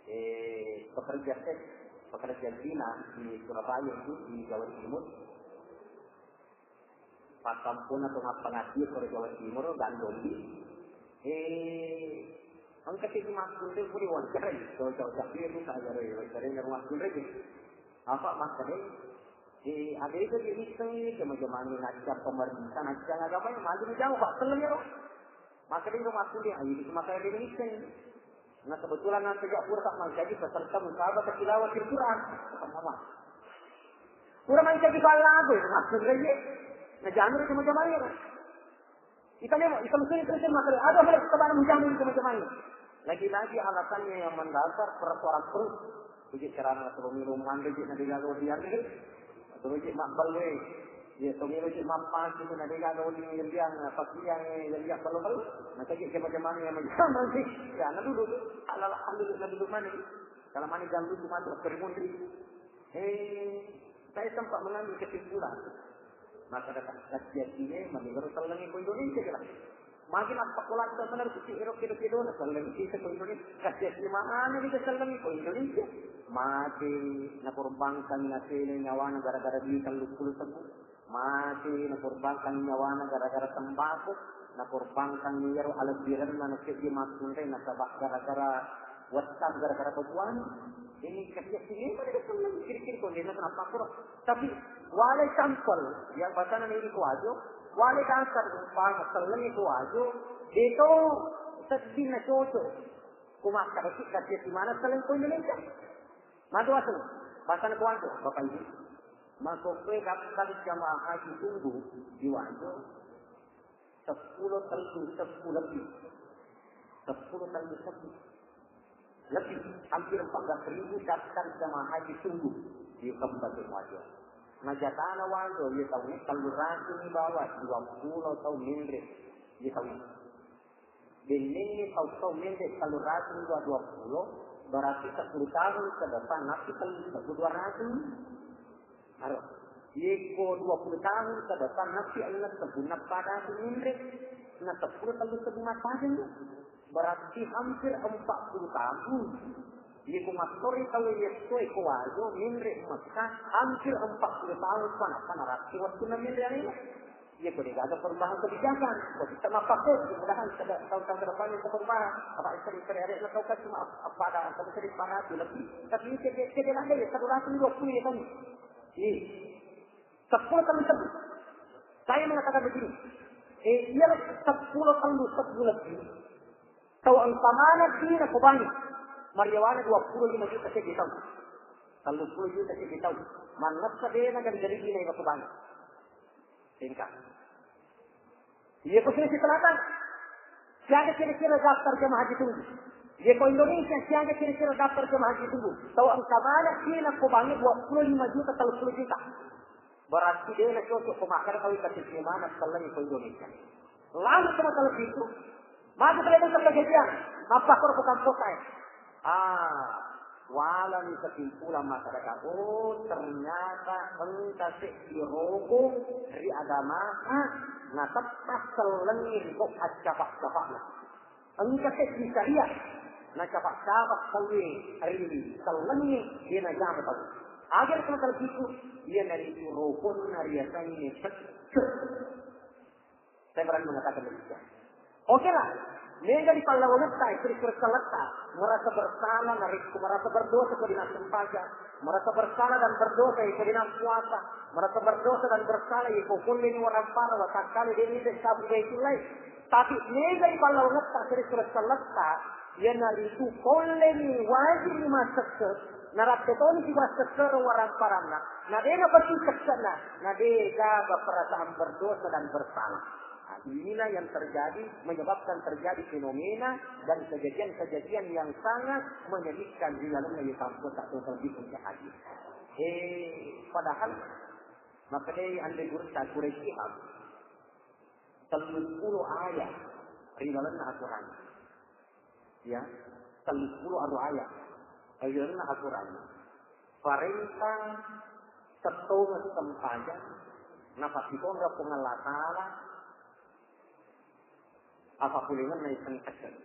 eh, pekerja seks, pekerja zina di Surabaya itu, di Jawa Timur, pakkamponna to mappangaji ko ri Jawa Timur, Gandombi. Eh, engka tegi makkunrai pole wawancarai, to cau-cau dia tu kaya ro wawancarai ro makkunrai. Apa makkunrai? Eh, ada itu dia miseng, jama-jama ni nacca pemerintah, nacca agama, maju jauh, Pak, selleng ro. Makkedai ro makkunrai, ayo, itu makanya dia miseng. Nah, kebetulan nanti gak pura tak mancaji peserta musabaqah tilawatil Quran. Sama. Pura mancaji balago, makkunrai. Nah, jangan itu macam-macam. Kita memang, kita mesti itu macam makanya. Ada hal yang kita barang jangan itu macam-macam. Lagi-lagi alasannya yang mendasar persoalan perut. Jadi ceramah sebelum minum mandi, jadi nggak dia. Terus jadi makbal, weh. Iya, to melo cek mappaki tu, na dega doni yang pakiang yang pallo-pallo. Maka cek jama-jamane yang macam mana sih? Ya, na dulu tu. Alala, dulu, na dulu mana? Kalau mana jalan dulu masuk ke rumah. Eh, saya sempat mengambil kesimpulan. Maka kata, kaciacié manigaro sellengngi ko Indonesia kira. Magi nappakolatta maneng kucing ero kedo-kedona sellengngi kita ko Indonesia. Kaciacié mana kita sellengngi ko Indonesia. Mati nakorbangkan nasene nyawana gara-gara di telluppulo sebbu. Mati nakorbangkan nyawana gara-gara tembako. Nakorbangkan iyaro alebbirenna naseddi makkunrai nasaba gara-gara wettang gara-gara babuana. Ini kerja sini mana dia pernah kiri-kiri kau dia nak apa kau. Tapi wale sampel yang bahasa nang ini kuajo, wale dasar umpama sellengi kuajo, itu sedih na cocok. Kumaha kau sih kerja di mana sellengi kau Indonesia? Madu asal bahasa nang kuajo, Bapak Ibu. Masuk ke daftar jamaah haji tunggu di Wajo, seppulo tellu sebbu lebih. Seppulo tellu sebbu. Lebih, hampir empat belas ribu daftar jamaah haji tunggu di Kabupaten Wajo. Najatana Wajo, iya taungnge tellu ratu ni bawa, dua puluh tau menre. Iya taungnge. Bennengngi tau-tau menre tellu ratu dua puluh, berarti sepuluh tahun ke depan nappi tellu sebbu dua ratu. Aro, yeko dua puluh tahun ke depan nappi enneng sebbu nappa datu menre, na sepuluh tellu sebbu mappajeng. Berarti hampir empat puluh tahun. Yeko mattori tau yetto eko Wajo menre Mekah hampir empat puluh tahun pa nappa naratti wettunna menre alena. Iya, ko degaga perubahan kebijakan, ko kita mappakko, mudah-mudahan pada tahun-tahun ke depan itu perubahan. Apa itu sering terjadi, atau kan cuma ap-, pada, apa itu sering pada itu lebih. Tapi ini cedek, cedek lagi ya, satu ratus dua puluh ya kan. Iya. Sepuluh kali sebbu. Saya mengatakan begini, eh, iya, sepuluh kali sebbu lebih. Tau engka maneng dina ko bangi. Mariawana dua puluh lima juta seddi tau. Tellu puluh juta seddi tau. Mannessa dena gari-gari dina iko bangi. Singkat. Iya ko Sulawesi Selatan. Siaga kira-kira daftar jamaah haji tunggu? Iya ko Indonesia, siaga kira-kira daftar jamaah haji tunggu? Tau engka maneng dina ko bangi dua puluh lima juta, tellu puluh juta. Berarti dena cocok ko makkeda kau ikasi mana sellengi ko Indonesia. Lalu sama kalau itu, maka saya itu kejadian, apa kau bukan kota ya? Ah, walani kesimpulan masyarakat. Oh, ternyata engka seddi rokong ri agama, ah, nateppa sellengi ri kok accapak-capakna. Engka seddi syariat, nacapa-capa tauwe ri sellengnge, dé najama tau. Aga ri tau talbiku, iyanaritu rokonna riasengnge sekke. Saya berani mengatakan demikian. Oke lah, mega di pallawangetta, istri seletta, merasa bersalah, narekko merasa berdosa, kau dinaseng pajak, merasa bersalah dan berdosa, kau dinaseng puasa, merasa berdosa dan bersalah, kau kulleni warampara, watakkale dé nidé sabu Baitullahi. Tapi mega ipallawangetta seri sura selletta, iyanaritu polleni wajibni massekke, narappe toni simassekke ro waramparanna, na dé napeti sekke'na, na dé gaga perasaan berdosa dan bersalah. Nah, inilah yang terjadi, menyebabkan terjadi fenomena dan kejadian-kejadian yang sangat menyedihkan di dalamnya di kampung tak terlebih untuk haji. Eh, padahal makanya Anda guru tak kurang paham. Telluppulo ayat ri lalenna Al-Quran. Ya, telluppulo aro ayat ri lalenna Al-Quran. Parenta settongeng sempajang, napassikonra Puang Allah Ta'ala, apa pulingenna iseng tekkeng.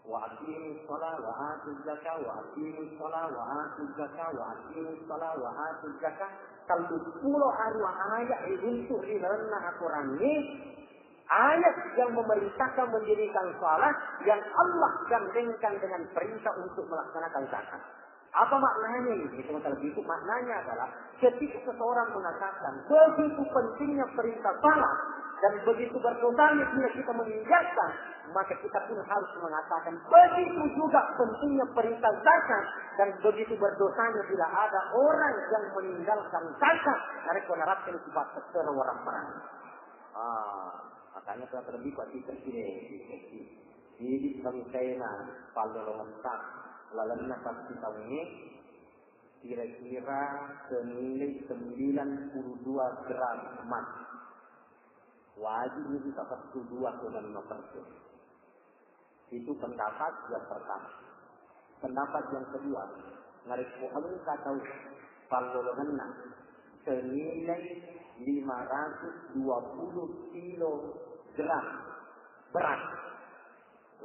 Wa aqimus shalah wa atuz zakah, wa aqimus shalah wa atuz zakah, wa aqimus shalah wa atuz zakah. Telluppulo aruwa ayat riruntu ri lalenna Akorangnge, ayat yang memerintahkan mendirikan shalah yang Allah gandengkan dengan perintah untuk melaksanakan zakat. Apa maknanya ini? Teman-teman, itu maknanya adalah ketika seseorang mengatakan begitu pentingnya perintah shalah dan begitu berdosanya bila kita meninggalkan, maka kita pun harus mengatakan begitu juga pentingnya perintah zakat dan begitu berdosanya bila ada orang yang meninggalkan zakat. Narekko narapi sifat terserah orang perang. Ah, makanya telah terlebih pasti terpilih. Jadi, bangsaina pallolongetta lalenna pasti taungi Kira-kira senilai sembilan puluh dua gram emas. Wajib ni tapettu dua koma lima persen. Itu pendapat yang pertama. Pendapat yang kedua, narekko engka tau pallolongenna senilai lima ratus dua puluh kilogram beras,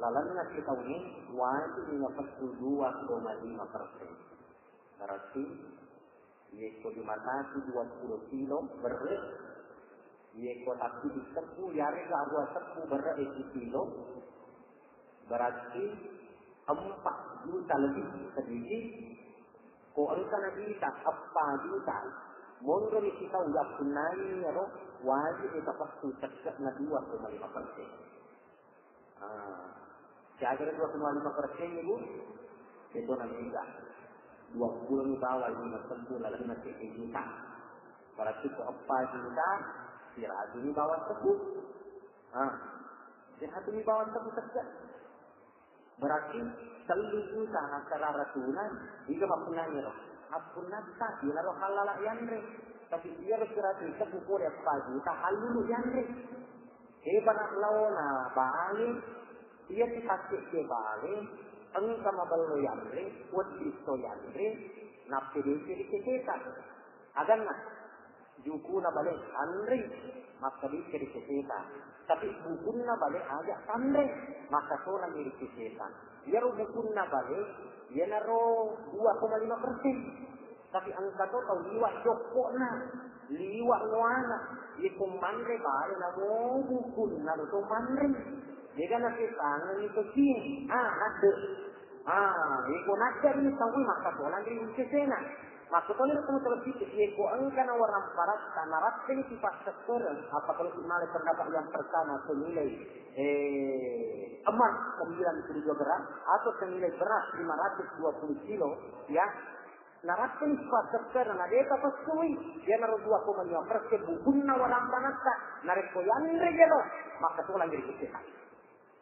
lalenna sitaungnge wajib ni mapettu dua koma lima persen. Berarti, yeko lima ratus dua puluh kilo berre, yeko tapi disebbu, yarega dua sebbu berre itu kilo, berarti empat juta lebih sedikit. Ko engka nabita eppa juta, monro ni sitau yappunnai ero, wajib ni tapettu cekke'na dua koma lima persen. Ah, siaga dua koma lima persen, Ibu? Itu namanya dua puluh ni bawah lima sebbu lalenna satu juta. Berarti ko eppa juta, siratu ni bawah sebbu. Ah, siratu ni bawah sebbu saja. Berarti tellu juta aserra ratuna, iga mappunnai ro? Appunnatta, iyanaro hallala yanre. Tapi iyaro siratu sebbu pole eppa juta, hallulu yanre. Ebana laona bale, iya sipacce ke bale, engka mabello yanre, wedding to yanre, nappedece ri keseta. Aganna, jukuna bale anre, makkedece ri keseta. Tapi bukunna bale aja tanre, makkasolangi ri keseta. Iyaro bukunna bale, iyanaro dua koma lima persen. Tapi engka to tau liwa' jokko'na, liwa' ngoana, yeko manre bale namo bukunna lo to manre. Dega nasetangengi to cie. Ah, nadde. Ah, yeko nadde ni tau makkasolang ri sesena. Makkutoni ro tau televisi, yeko engka nawarang paratta, naratteni sipassekkereng, apa kalau male pendapat yang pertama senilai, eh, emas sembilan puluh dua gram atau senilai beras lima ratus dua puluh kilo, ya, naratteni sipassekkereng, na de' tapessui, iyanaro dua koma lima persen bukunna warang panatta, narekko yanre jero, makkasolang ri keseta.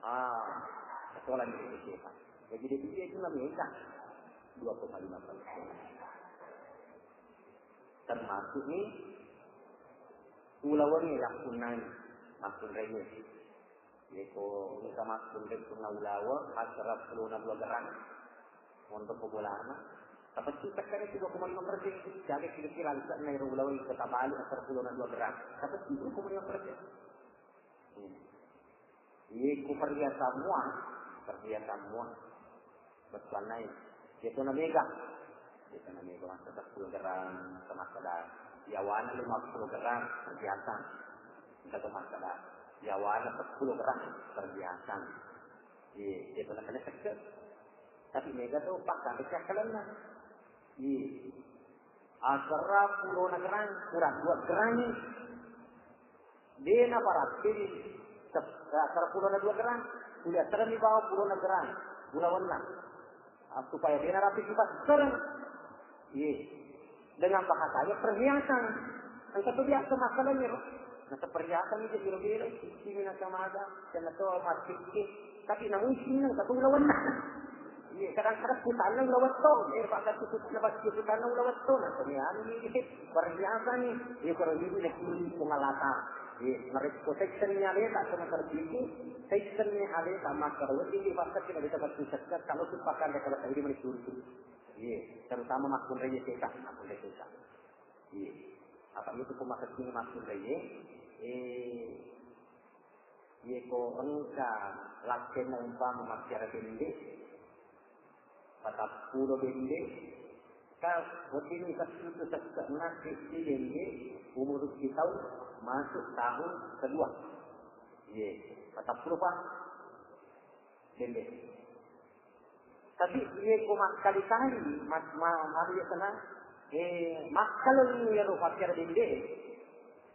Ah, makkasolang ri keseta. Jadi, dia itu namanya dua koma lima persen. Termasuk ni ulawengnge yappunnai, makkunraie. Yeko engka makkunrai punna ulaweng, aserra pulona dua gerang, monro ko bolana. Tapessu tekkana itu dua koma lima persen, jaga kira-kira lise'na ero ulaweng ko tabali aserra pulona dua gerang. Tapessu dua koma lima persen. Hmm. Yeko perhiasan mua, perhiasan mua. Bettuanna e. Yeko na mega. Yeko na mega makkeda seppulo gerang, makkeda yawana lima puluh gerang perhiasan. Engka to makkeda yawana seppulo gerang perhiasan. Iye, yeko na kena sekke. Tapi mega to pakkanre cakkalenna. Iye. Aserra pulona gerang, kurang dua gerangi. De' naparattei sep-, eh, aserra pulona dua gerang, tuli aserrami bawang pulona gerang, ulawenna. Ah, supaya de' narapi sipassereng. Iye. Dengan bahasanya perhiasan. Engka tu biasa masalahnya, ro. Nasa perhiasan itu biro-biro, sini nasa maga, dan nasa masjid. Tapi namu sini nasa tu lawan. Iya, kadang-kadang putanna ulawetto, eh, pakatu putanna, pasti putanna ulawetto, nah, teniani, perhiasan ni, iya, kurang lebih nak kiri pengalata. Iya, narekko section ni aleta, sama tertipu, section ni aleta, maka ruwet ini, maka kita bisa berpusat, kalau tu pakai ada kalau tadi mencuri. Iya, terutama makkunrai sesa, makkunrai sesa. Iya. Apa itu pemakai sini makkunrai, eh, Yeko engka lakkenna umpama massiara bende, patappulo bende, ka weddinni sassutu sekke'na seddi bende, umuru sitaung masuk tahun kedua. Ye, patappulo pa bende. Tapi yeko makkali-kali, mat-, ma-, anu yasena, eh, makkaloni yaro pakkeda bende.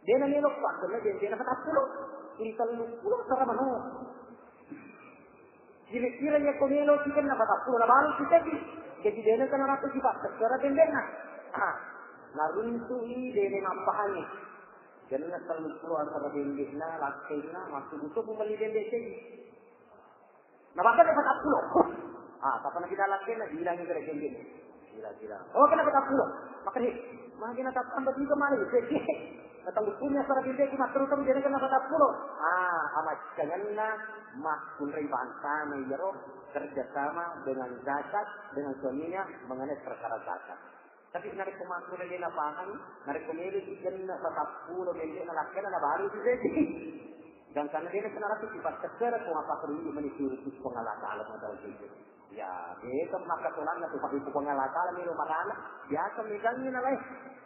Dena melo pakkaloni bende na patappulo. Ri telluppulo sara mano. Kira-kira yeko melo sikenna patappulo na balu siteki. Jadi dena kana ratu sipakkeda bendena. Ah, naruntui dena mappahangi. Dena telluppulo sara bendena, lakkenna, massubu-subu melli bende segi. Nabakka de patappulo. Ah, tappa nabilang lakkenna, bilangi kere kengkeng. Gila, gila. Oh, kenapa tak pulo? Makanya, makanya tak tambah tiga malah, ya, jadi. Datang bukunya suara bibirku, mak, terus kamu jadi kenapa tak pulo? Ah, amat janganlah makkunrai bangsana, ya, roh, kerjasama dengan zakat, dengan suaminya mengenai perkara zakat. Tapi narekko makkunrai dia paham, narekko melo digenne patappulo melo na lakkena na baru itu jadi. Dan karena dia kena rasa sifat kesera, kau apa perlu menisuruh Puang Allah Ta'ala modal itu. Ya, itu maka tulanna tu, Pak, itu Puang Allah Ta'ala melo marana, biasa megangi na lae.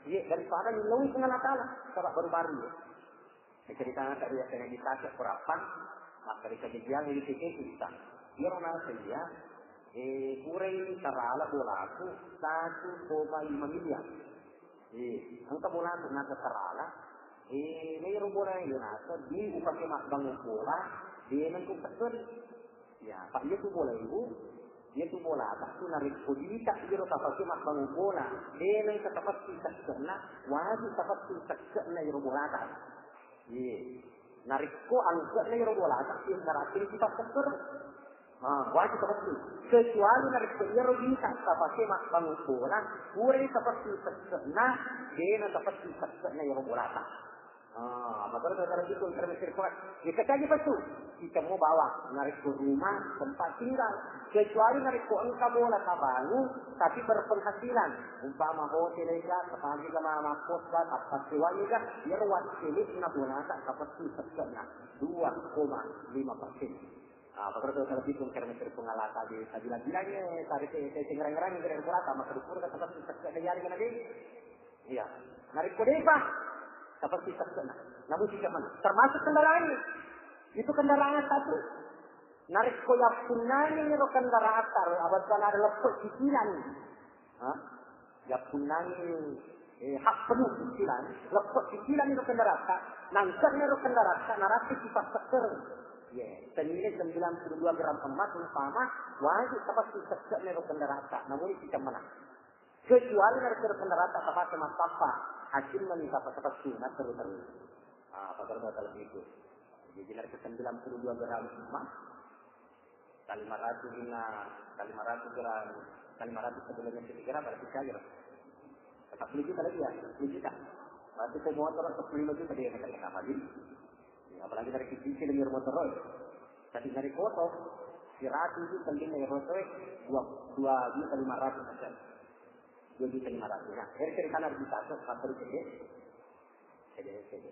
Iya, daripada miloi Puang Allah Ta'ala, sebab baru-baru ya. Cerita tadi yang saya ditanya kurapang, maka dikajian di situ kita. Iya, orang saya, eh, kurang tarala bolaku satu koma lima miliar. Eh, engka bolaku nasa tarala, eh, nero bola yang nasa, di upake mabbangun bola, di nengku kesel. Ya, Pak, iya tu bola ibu, iya tu bola, tak tu narik kodita, iya ro kapake mabbangun bola, di nengka tapasti kesel na, wajib tapasti kesel na iro bola tak. Iya. Narekko angke'na iro bolata, ibaratna kita sekkero. Ah, wajib tapessu. Kecuali narekko iyaro bisa tapake mabbangung bola, purani tapessu sekke'na, dena tapessu sekke'na iyaro bolata. Ah, makanya kalau itu, kalau mikir kuat, ya, kita aja pesu. Kita mau bawa, narekko rumah, tempat tinggal. Kecuali narekko engka bola tabangung, tapi berpenghasilan. Umpama hotel ega, tapake ga ma-, makkos ga, tappa sewa ega, iyaro wassele'na bolata tapessu sekke'na dua koma lima persen. Ah, pokoknya kalau itu karena terpengalah tadi, tadi lagi-lagi, tadi saya, saya ngerang-ngerang, ngerang-ngerang, maka dukung kata pasti sekke'na jari kena deh. Iya. Narekko depa, tapessu sekke'na. Namun tidak mana. Termasuk kendaraan. Itu kendaraan satu. Narekko yappunnangi ro kendaraan, abang ada leppek cicilan. Ha? Yappunnangi, eh, hak penuh cicilan, leppek cicilan ro kendaratta, nangke'na ro kendaratta, narappi sifat sekkero. Ye, senilai sembilan puluh dua gram emas umpama, wajib tapessu sekke'na ro kendaratta, namun kita menang. Kecuali narekko kendaratta tapake massappa, hasilna ni tapessu, nasseru terus. Ah, apa kira-kira itu? Jadi narekko sembilan puluh dua gram emas, Kali lima ratus na, kali lima ratus gram, kali lima ratus sebulannya sekian gram, berarti cair. Empat puluh juta lagi ya, sepuluh juta. Berarti ko motor sepuluh lima juta dia kena kena bagi. Ya, apalagi dari kecil dengan motor. Tapi dari foto, seratus itu penting dari foto, dua, dua juta lima ratus aja. Dua juta lima ratus. Nah, dari cerita harus bisa, satu kecil. Jadi, jadi.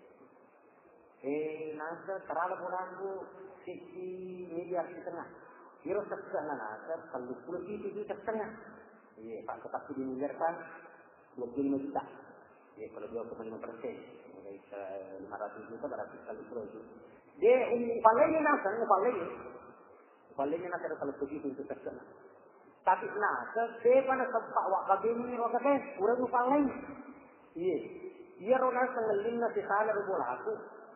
Eh, nasa terlalu bolaku siji miliar setengah. Iro sekke'na nasa telluppulo pitu juta setengah. Iya, Pak, tetap di miliar kan dua puluh lima juta. Iya, kalau dua koma lima persen, dari lima ratus juta berarti telluppulo juta. Dia upallai nasa, upallai. Upallai nasa ada telluppulo juta untuk sekke'na. Tapi nasa, depa na sempat wak kabeni ro kake, kurang upallai. Iya. Iyaro naseng ellinna sisala ri bolaku,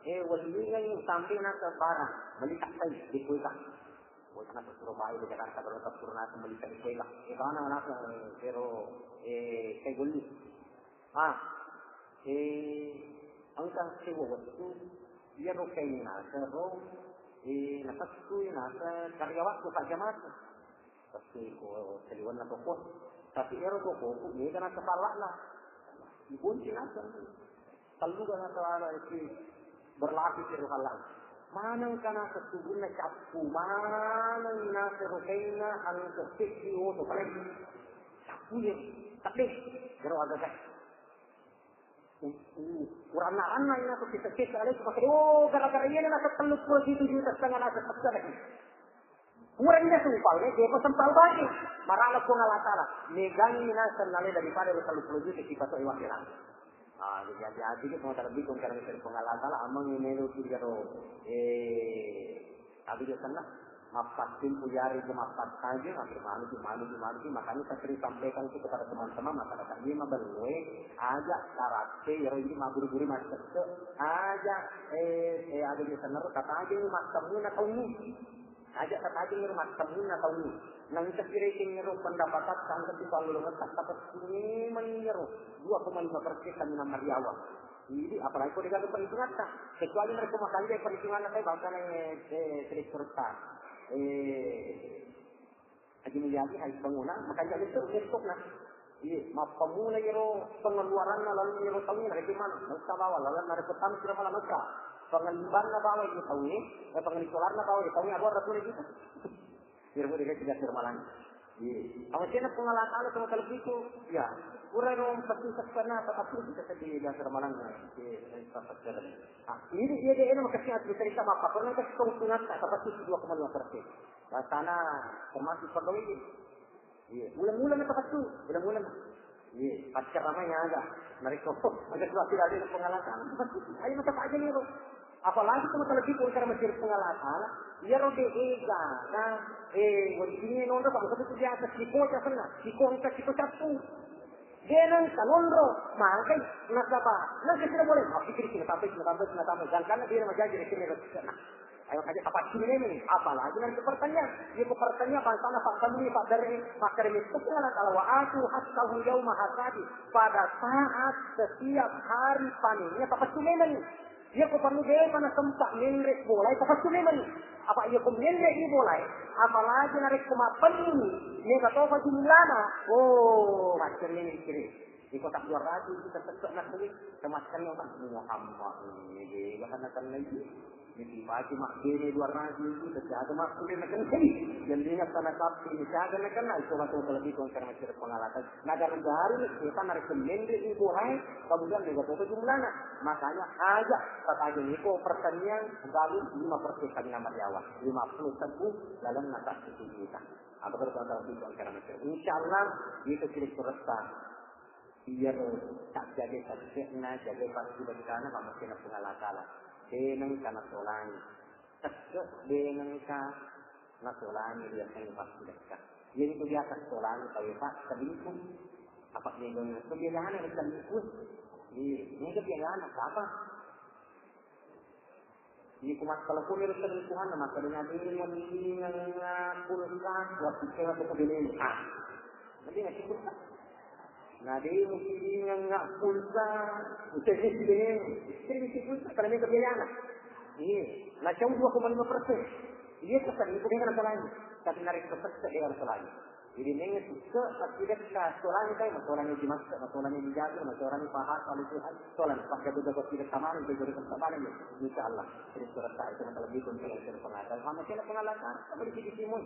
eh, wellingengngi sampe naseng barang, meli takkai, di kuita. Woi, naseng Surabaya, di Jakarta, kalau tak pernah naseng meli takkai kuita. Eh, bana naseng, eh, ero, eh, kai golli. Ah, eh, engka sewa wettu, iyaro kai naseng ro, eh, napessui naseng karyawanku, Pak Jamatu. Pasti ko saliwenna toko. Tapi ero toko ku mega naseng palla'na. Dikunci naseng. Tellu ga naseng ala isi berlapis ero palla'na. Maneng kana sesungguhnya cappu, maneng naseng rokaina anu seddi oto kare. Cappu ye. Tapi ero aga-aga. U-, u-, uranna-ranna ina tu kisah-kisah alaiku pakai, oh, gara-gara iya nasa telluppulo pitu juta setengah nasa pecah lagi. Kurang dia sumpah, ya, dia pun sempal bagi. Marala Puang Allah Ta'ala. Megangi nasa nale daripada telluppulo juta kita tu iwak bilang. Ah, jadi hati-hati kita mau terlebih kong karena Puang Allah Ta'ala, amang ini lu tiga ro. Eh, Tapi dia senang, mappattimpu jari ke mappattajeng, manuki, manuki, manuki, makanya saya sering sampaikan itu kepada teman-teman masyarakat ini, mabelloe, aja taratte, ya, ini maburu-buru massesse, aja, eh, eh, ada dia senang, kata aja ini mattemunna taungi, aja kata aja ini mattemunna taungi, nang sekiranya ini pendapatan, sangka di palu lemes, tapi semua ini, dua koma lima persen kami nama di awal. Jadi, apalagi kalau dia perhitungan, kecuali mereka makan dia perhitungan apa, bahkan, eh, eh, terus terus, eh, lagi menjadi, hai bangunan, makanya itu, itu, nah. Iya, mappamula iyaro pengeluaranna lalu iyaro taunna, narekko maneng, naussa bawang lalenna, narekko tama sira mala naussa. Pengelimbanna bawang iyaro taunna, eh, pengelimbanna bawang iyaro taunna, abu rasul itu. Iyaro pun dia tidak sira malang. Iya. Kamu sini pengelola kalau sama terlebih itu, ya. Kurang dong, pasti sekarang apa pasti kita sedih dan sira malang. Iya, saya sekarang. Ah, ini dia, dia ini makasih aku cerita apa? Pernah kasih keuntungan tak? Apa sih dua koma lima persen? Sana termasuk pegawai. Iya, uleng-uleng apa tu? Uleng-uleng. Iya, paccaramai aga. Narekko, aga sudah tidak ada pengawasan. Ayo, mata aja nih, Bro. Apalagi kalau terlebih pun karena masih pengawasan. Iya, Bro, de ega. Nah, eh, wajibnya nonton kamu satu biasa. Siko aja sana. Siko angkat, siko capu. Deneng tanonro, magai, nasaba, nang kesira boleh, mappikiri sina tambai, sina tambai, sina tambai, dan karena dia majaji dari sini, nah, ayo aja apa sini ini, apalagi nanti pertanyaan, dia ke pertanyaan, bangsa na, Pak Kamli, Pak Dare, Pak Dare, itu kan Allah Ta'ala, wa atu haqqahu yauma hasadi, pada saat setiap hari panennya, apa sini ini? Iya, ko perlu de mana sempat menre bola, itu pasti memang. Apa iya ko menre di bola, apalagi narekko mappenni, mega topa jumlana. Oh, macam ini kiri. Di kotak dua ratus kita setok nak beli, kemasannya orang Muhammad ini, dia bahkan akan lagi. Jadi, mati mak bini dua ratus itu, terjaga mak kulit nak kena. Jadi, ingat tanah sapi, ini jaga nak kena, itu waktu terlebih tuan karena kira pengalatan. Nah, garu-garu nih, kita narik kemendri di bola, kemudian mega topa jumlana. Makanya aja, kata aja nih, kok pertanian baru lima persen kami nama di awal. Lima puluh tebu, lalu nata tujuh juta. Apa kalau kita lebih tuan karena kira? Insya Allah, itu kira-kira. Iyaro tajjaga sesse'na, jaga passidekkanna, pammasena Puang Allah Ta'ala. De nengka nasolangi. Sesse' de nengka nasolangi riasengnge passidekka. Iyaritu biasa solangi tauwe, Pak, selingkuh. Apa mega kebiasaanna selingkuh? Iya, mega kebiasaanna apa? Iya, ku mattelepon ero selingkuhanna, makkeda, "Nadé musiringengnga pulsa, wappiccenga ko benemu." Ah, nadé musiringengnga pulsa, wappiccenga ko benemu. Jadi, mesti pulsa, karena ini kebiayaanna. Iya, nah, cuma dua koma lima persen. Iya, kesan itu dengan apa lagi? Tapi narik peserta dengan apa lagi? Jadi, nengka sesse' passidekka, solangi kai, masolangi di masker, masolangi di jaga, masolangi paha, kalau Tuhan, solang, pakai juga passidekka mana, juga passidekka mana, ya. Insya Allah, jadi surat saya itu terlebih pun kalau sudah pengajar, sama sila pengalatan, sama di sini timun.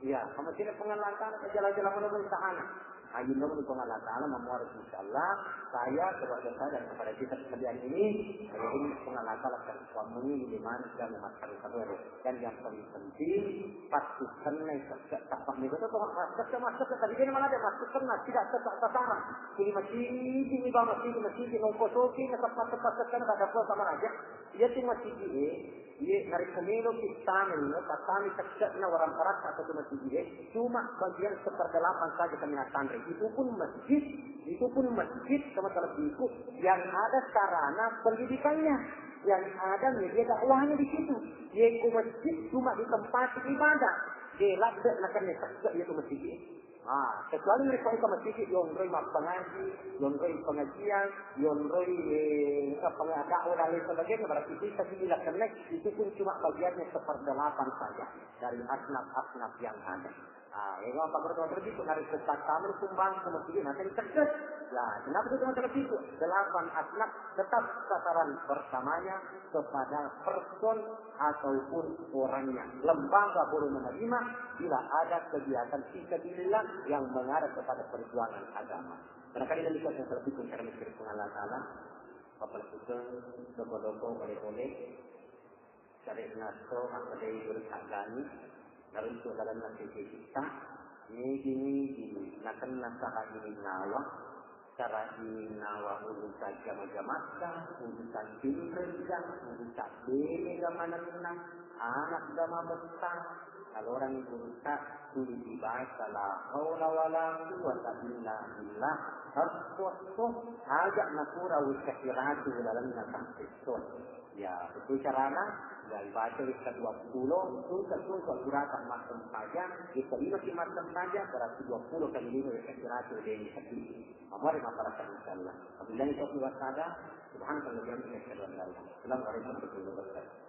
Iya, sama sila pengalatan, jalan-jalan mana pun tahan. Ayo, namun pengalatan, memuar, insya Allah, saya kepada saya dan kepada kita sekalian ini, hari ini pengalatan akan suami di mana sudah memakan sabar. Dan yang paling penting, pattuttennai sesse' tappa mega to, to, sesse' massesse' tadi, de' mana ada pattuttennai, tidak tepat sasaran. Jadi masigi, ini bang masigi, masigi, nongko soki, na tepat, tepat sesse' na pada puasa maraja. Iya tu masigi, eh, iya, narik kemelo kita, melo, patami sesse' na orang parak atau tu masigi, eh, cuma bagian seperdelapan saja kami nak tanre. Itu pun masjid, itu pun masjid sama terlebih itu yang ada sarana pendidikannya. Yang ada media dakwahnya di situ. Yeko masjid cuma di tempat ibadah. De' ladde' nakenna sesse' iya tu masjid. Ah, kecuali mereka buka masjid, yonroi mappangaji, yonroi pengajian, yonroi, eh, pengajian dakwah dan lain sebagainya, berarti kita dibilang kena, itu pun cuma bagiannya seperdelapan saja dari asnaf-asnaf yang ada. Ah, ega apa berdoa terlebih itu, narik ke tamu sumbang ke masjid, nanti ditegas. Nah, kenapa itu teman terlebih itu? Delapan asnaf tetap sasaran pertamanya kepada person ataupun orangnya. Lembaga boleh menerima bila ada kegiatan fisabilillah yang mengarah kepada perjuangan agama. Barangkali demikian yang terlebih pun karena Allah Ta'ala. Bapak Ibu, doko-doko, boleh-boleh. Sare'na to makkedai guru saggani, naruntuk lalenna sese citta, nigi-nigi nakenna sara'ini nawa, sara'ini nawa urusan jama-jamatta, urusan tinrengga, urusan bene gamanenna, anak gamametta, nalorang gurutta tuli dibaca la haula wala quwwata illa billah, hassuassu, aja napura wikka siratu lalenna sampetto. Ya, itu carana, ya, ibaca wikka dua puluh, sungka-sungka gurata massempajang, wikka lima ki massempajang, berarti dua puluh kali lima wikka siratu deni seddi. Mamari masyarakat, insya Allah. Wabillahi taufiq wal hidayah. Subhanakallahumma wa bihamdika, asyhadu an la ilaha illa anta, astaghfiruka wa atubu ilaik. Assalamualaikum warahmatullahi wabarakatuh.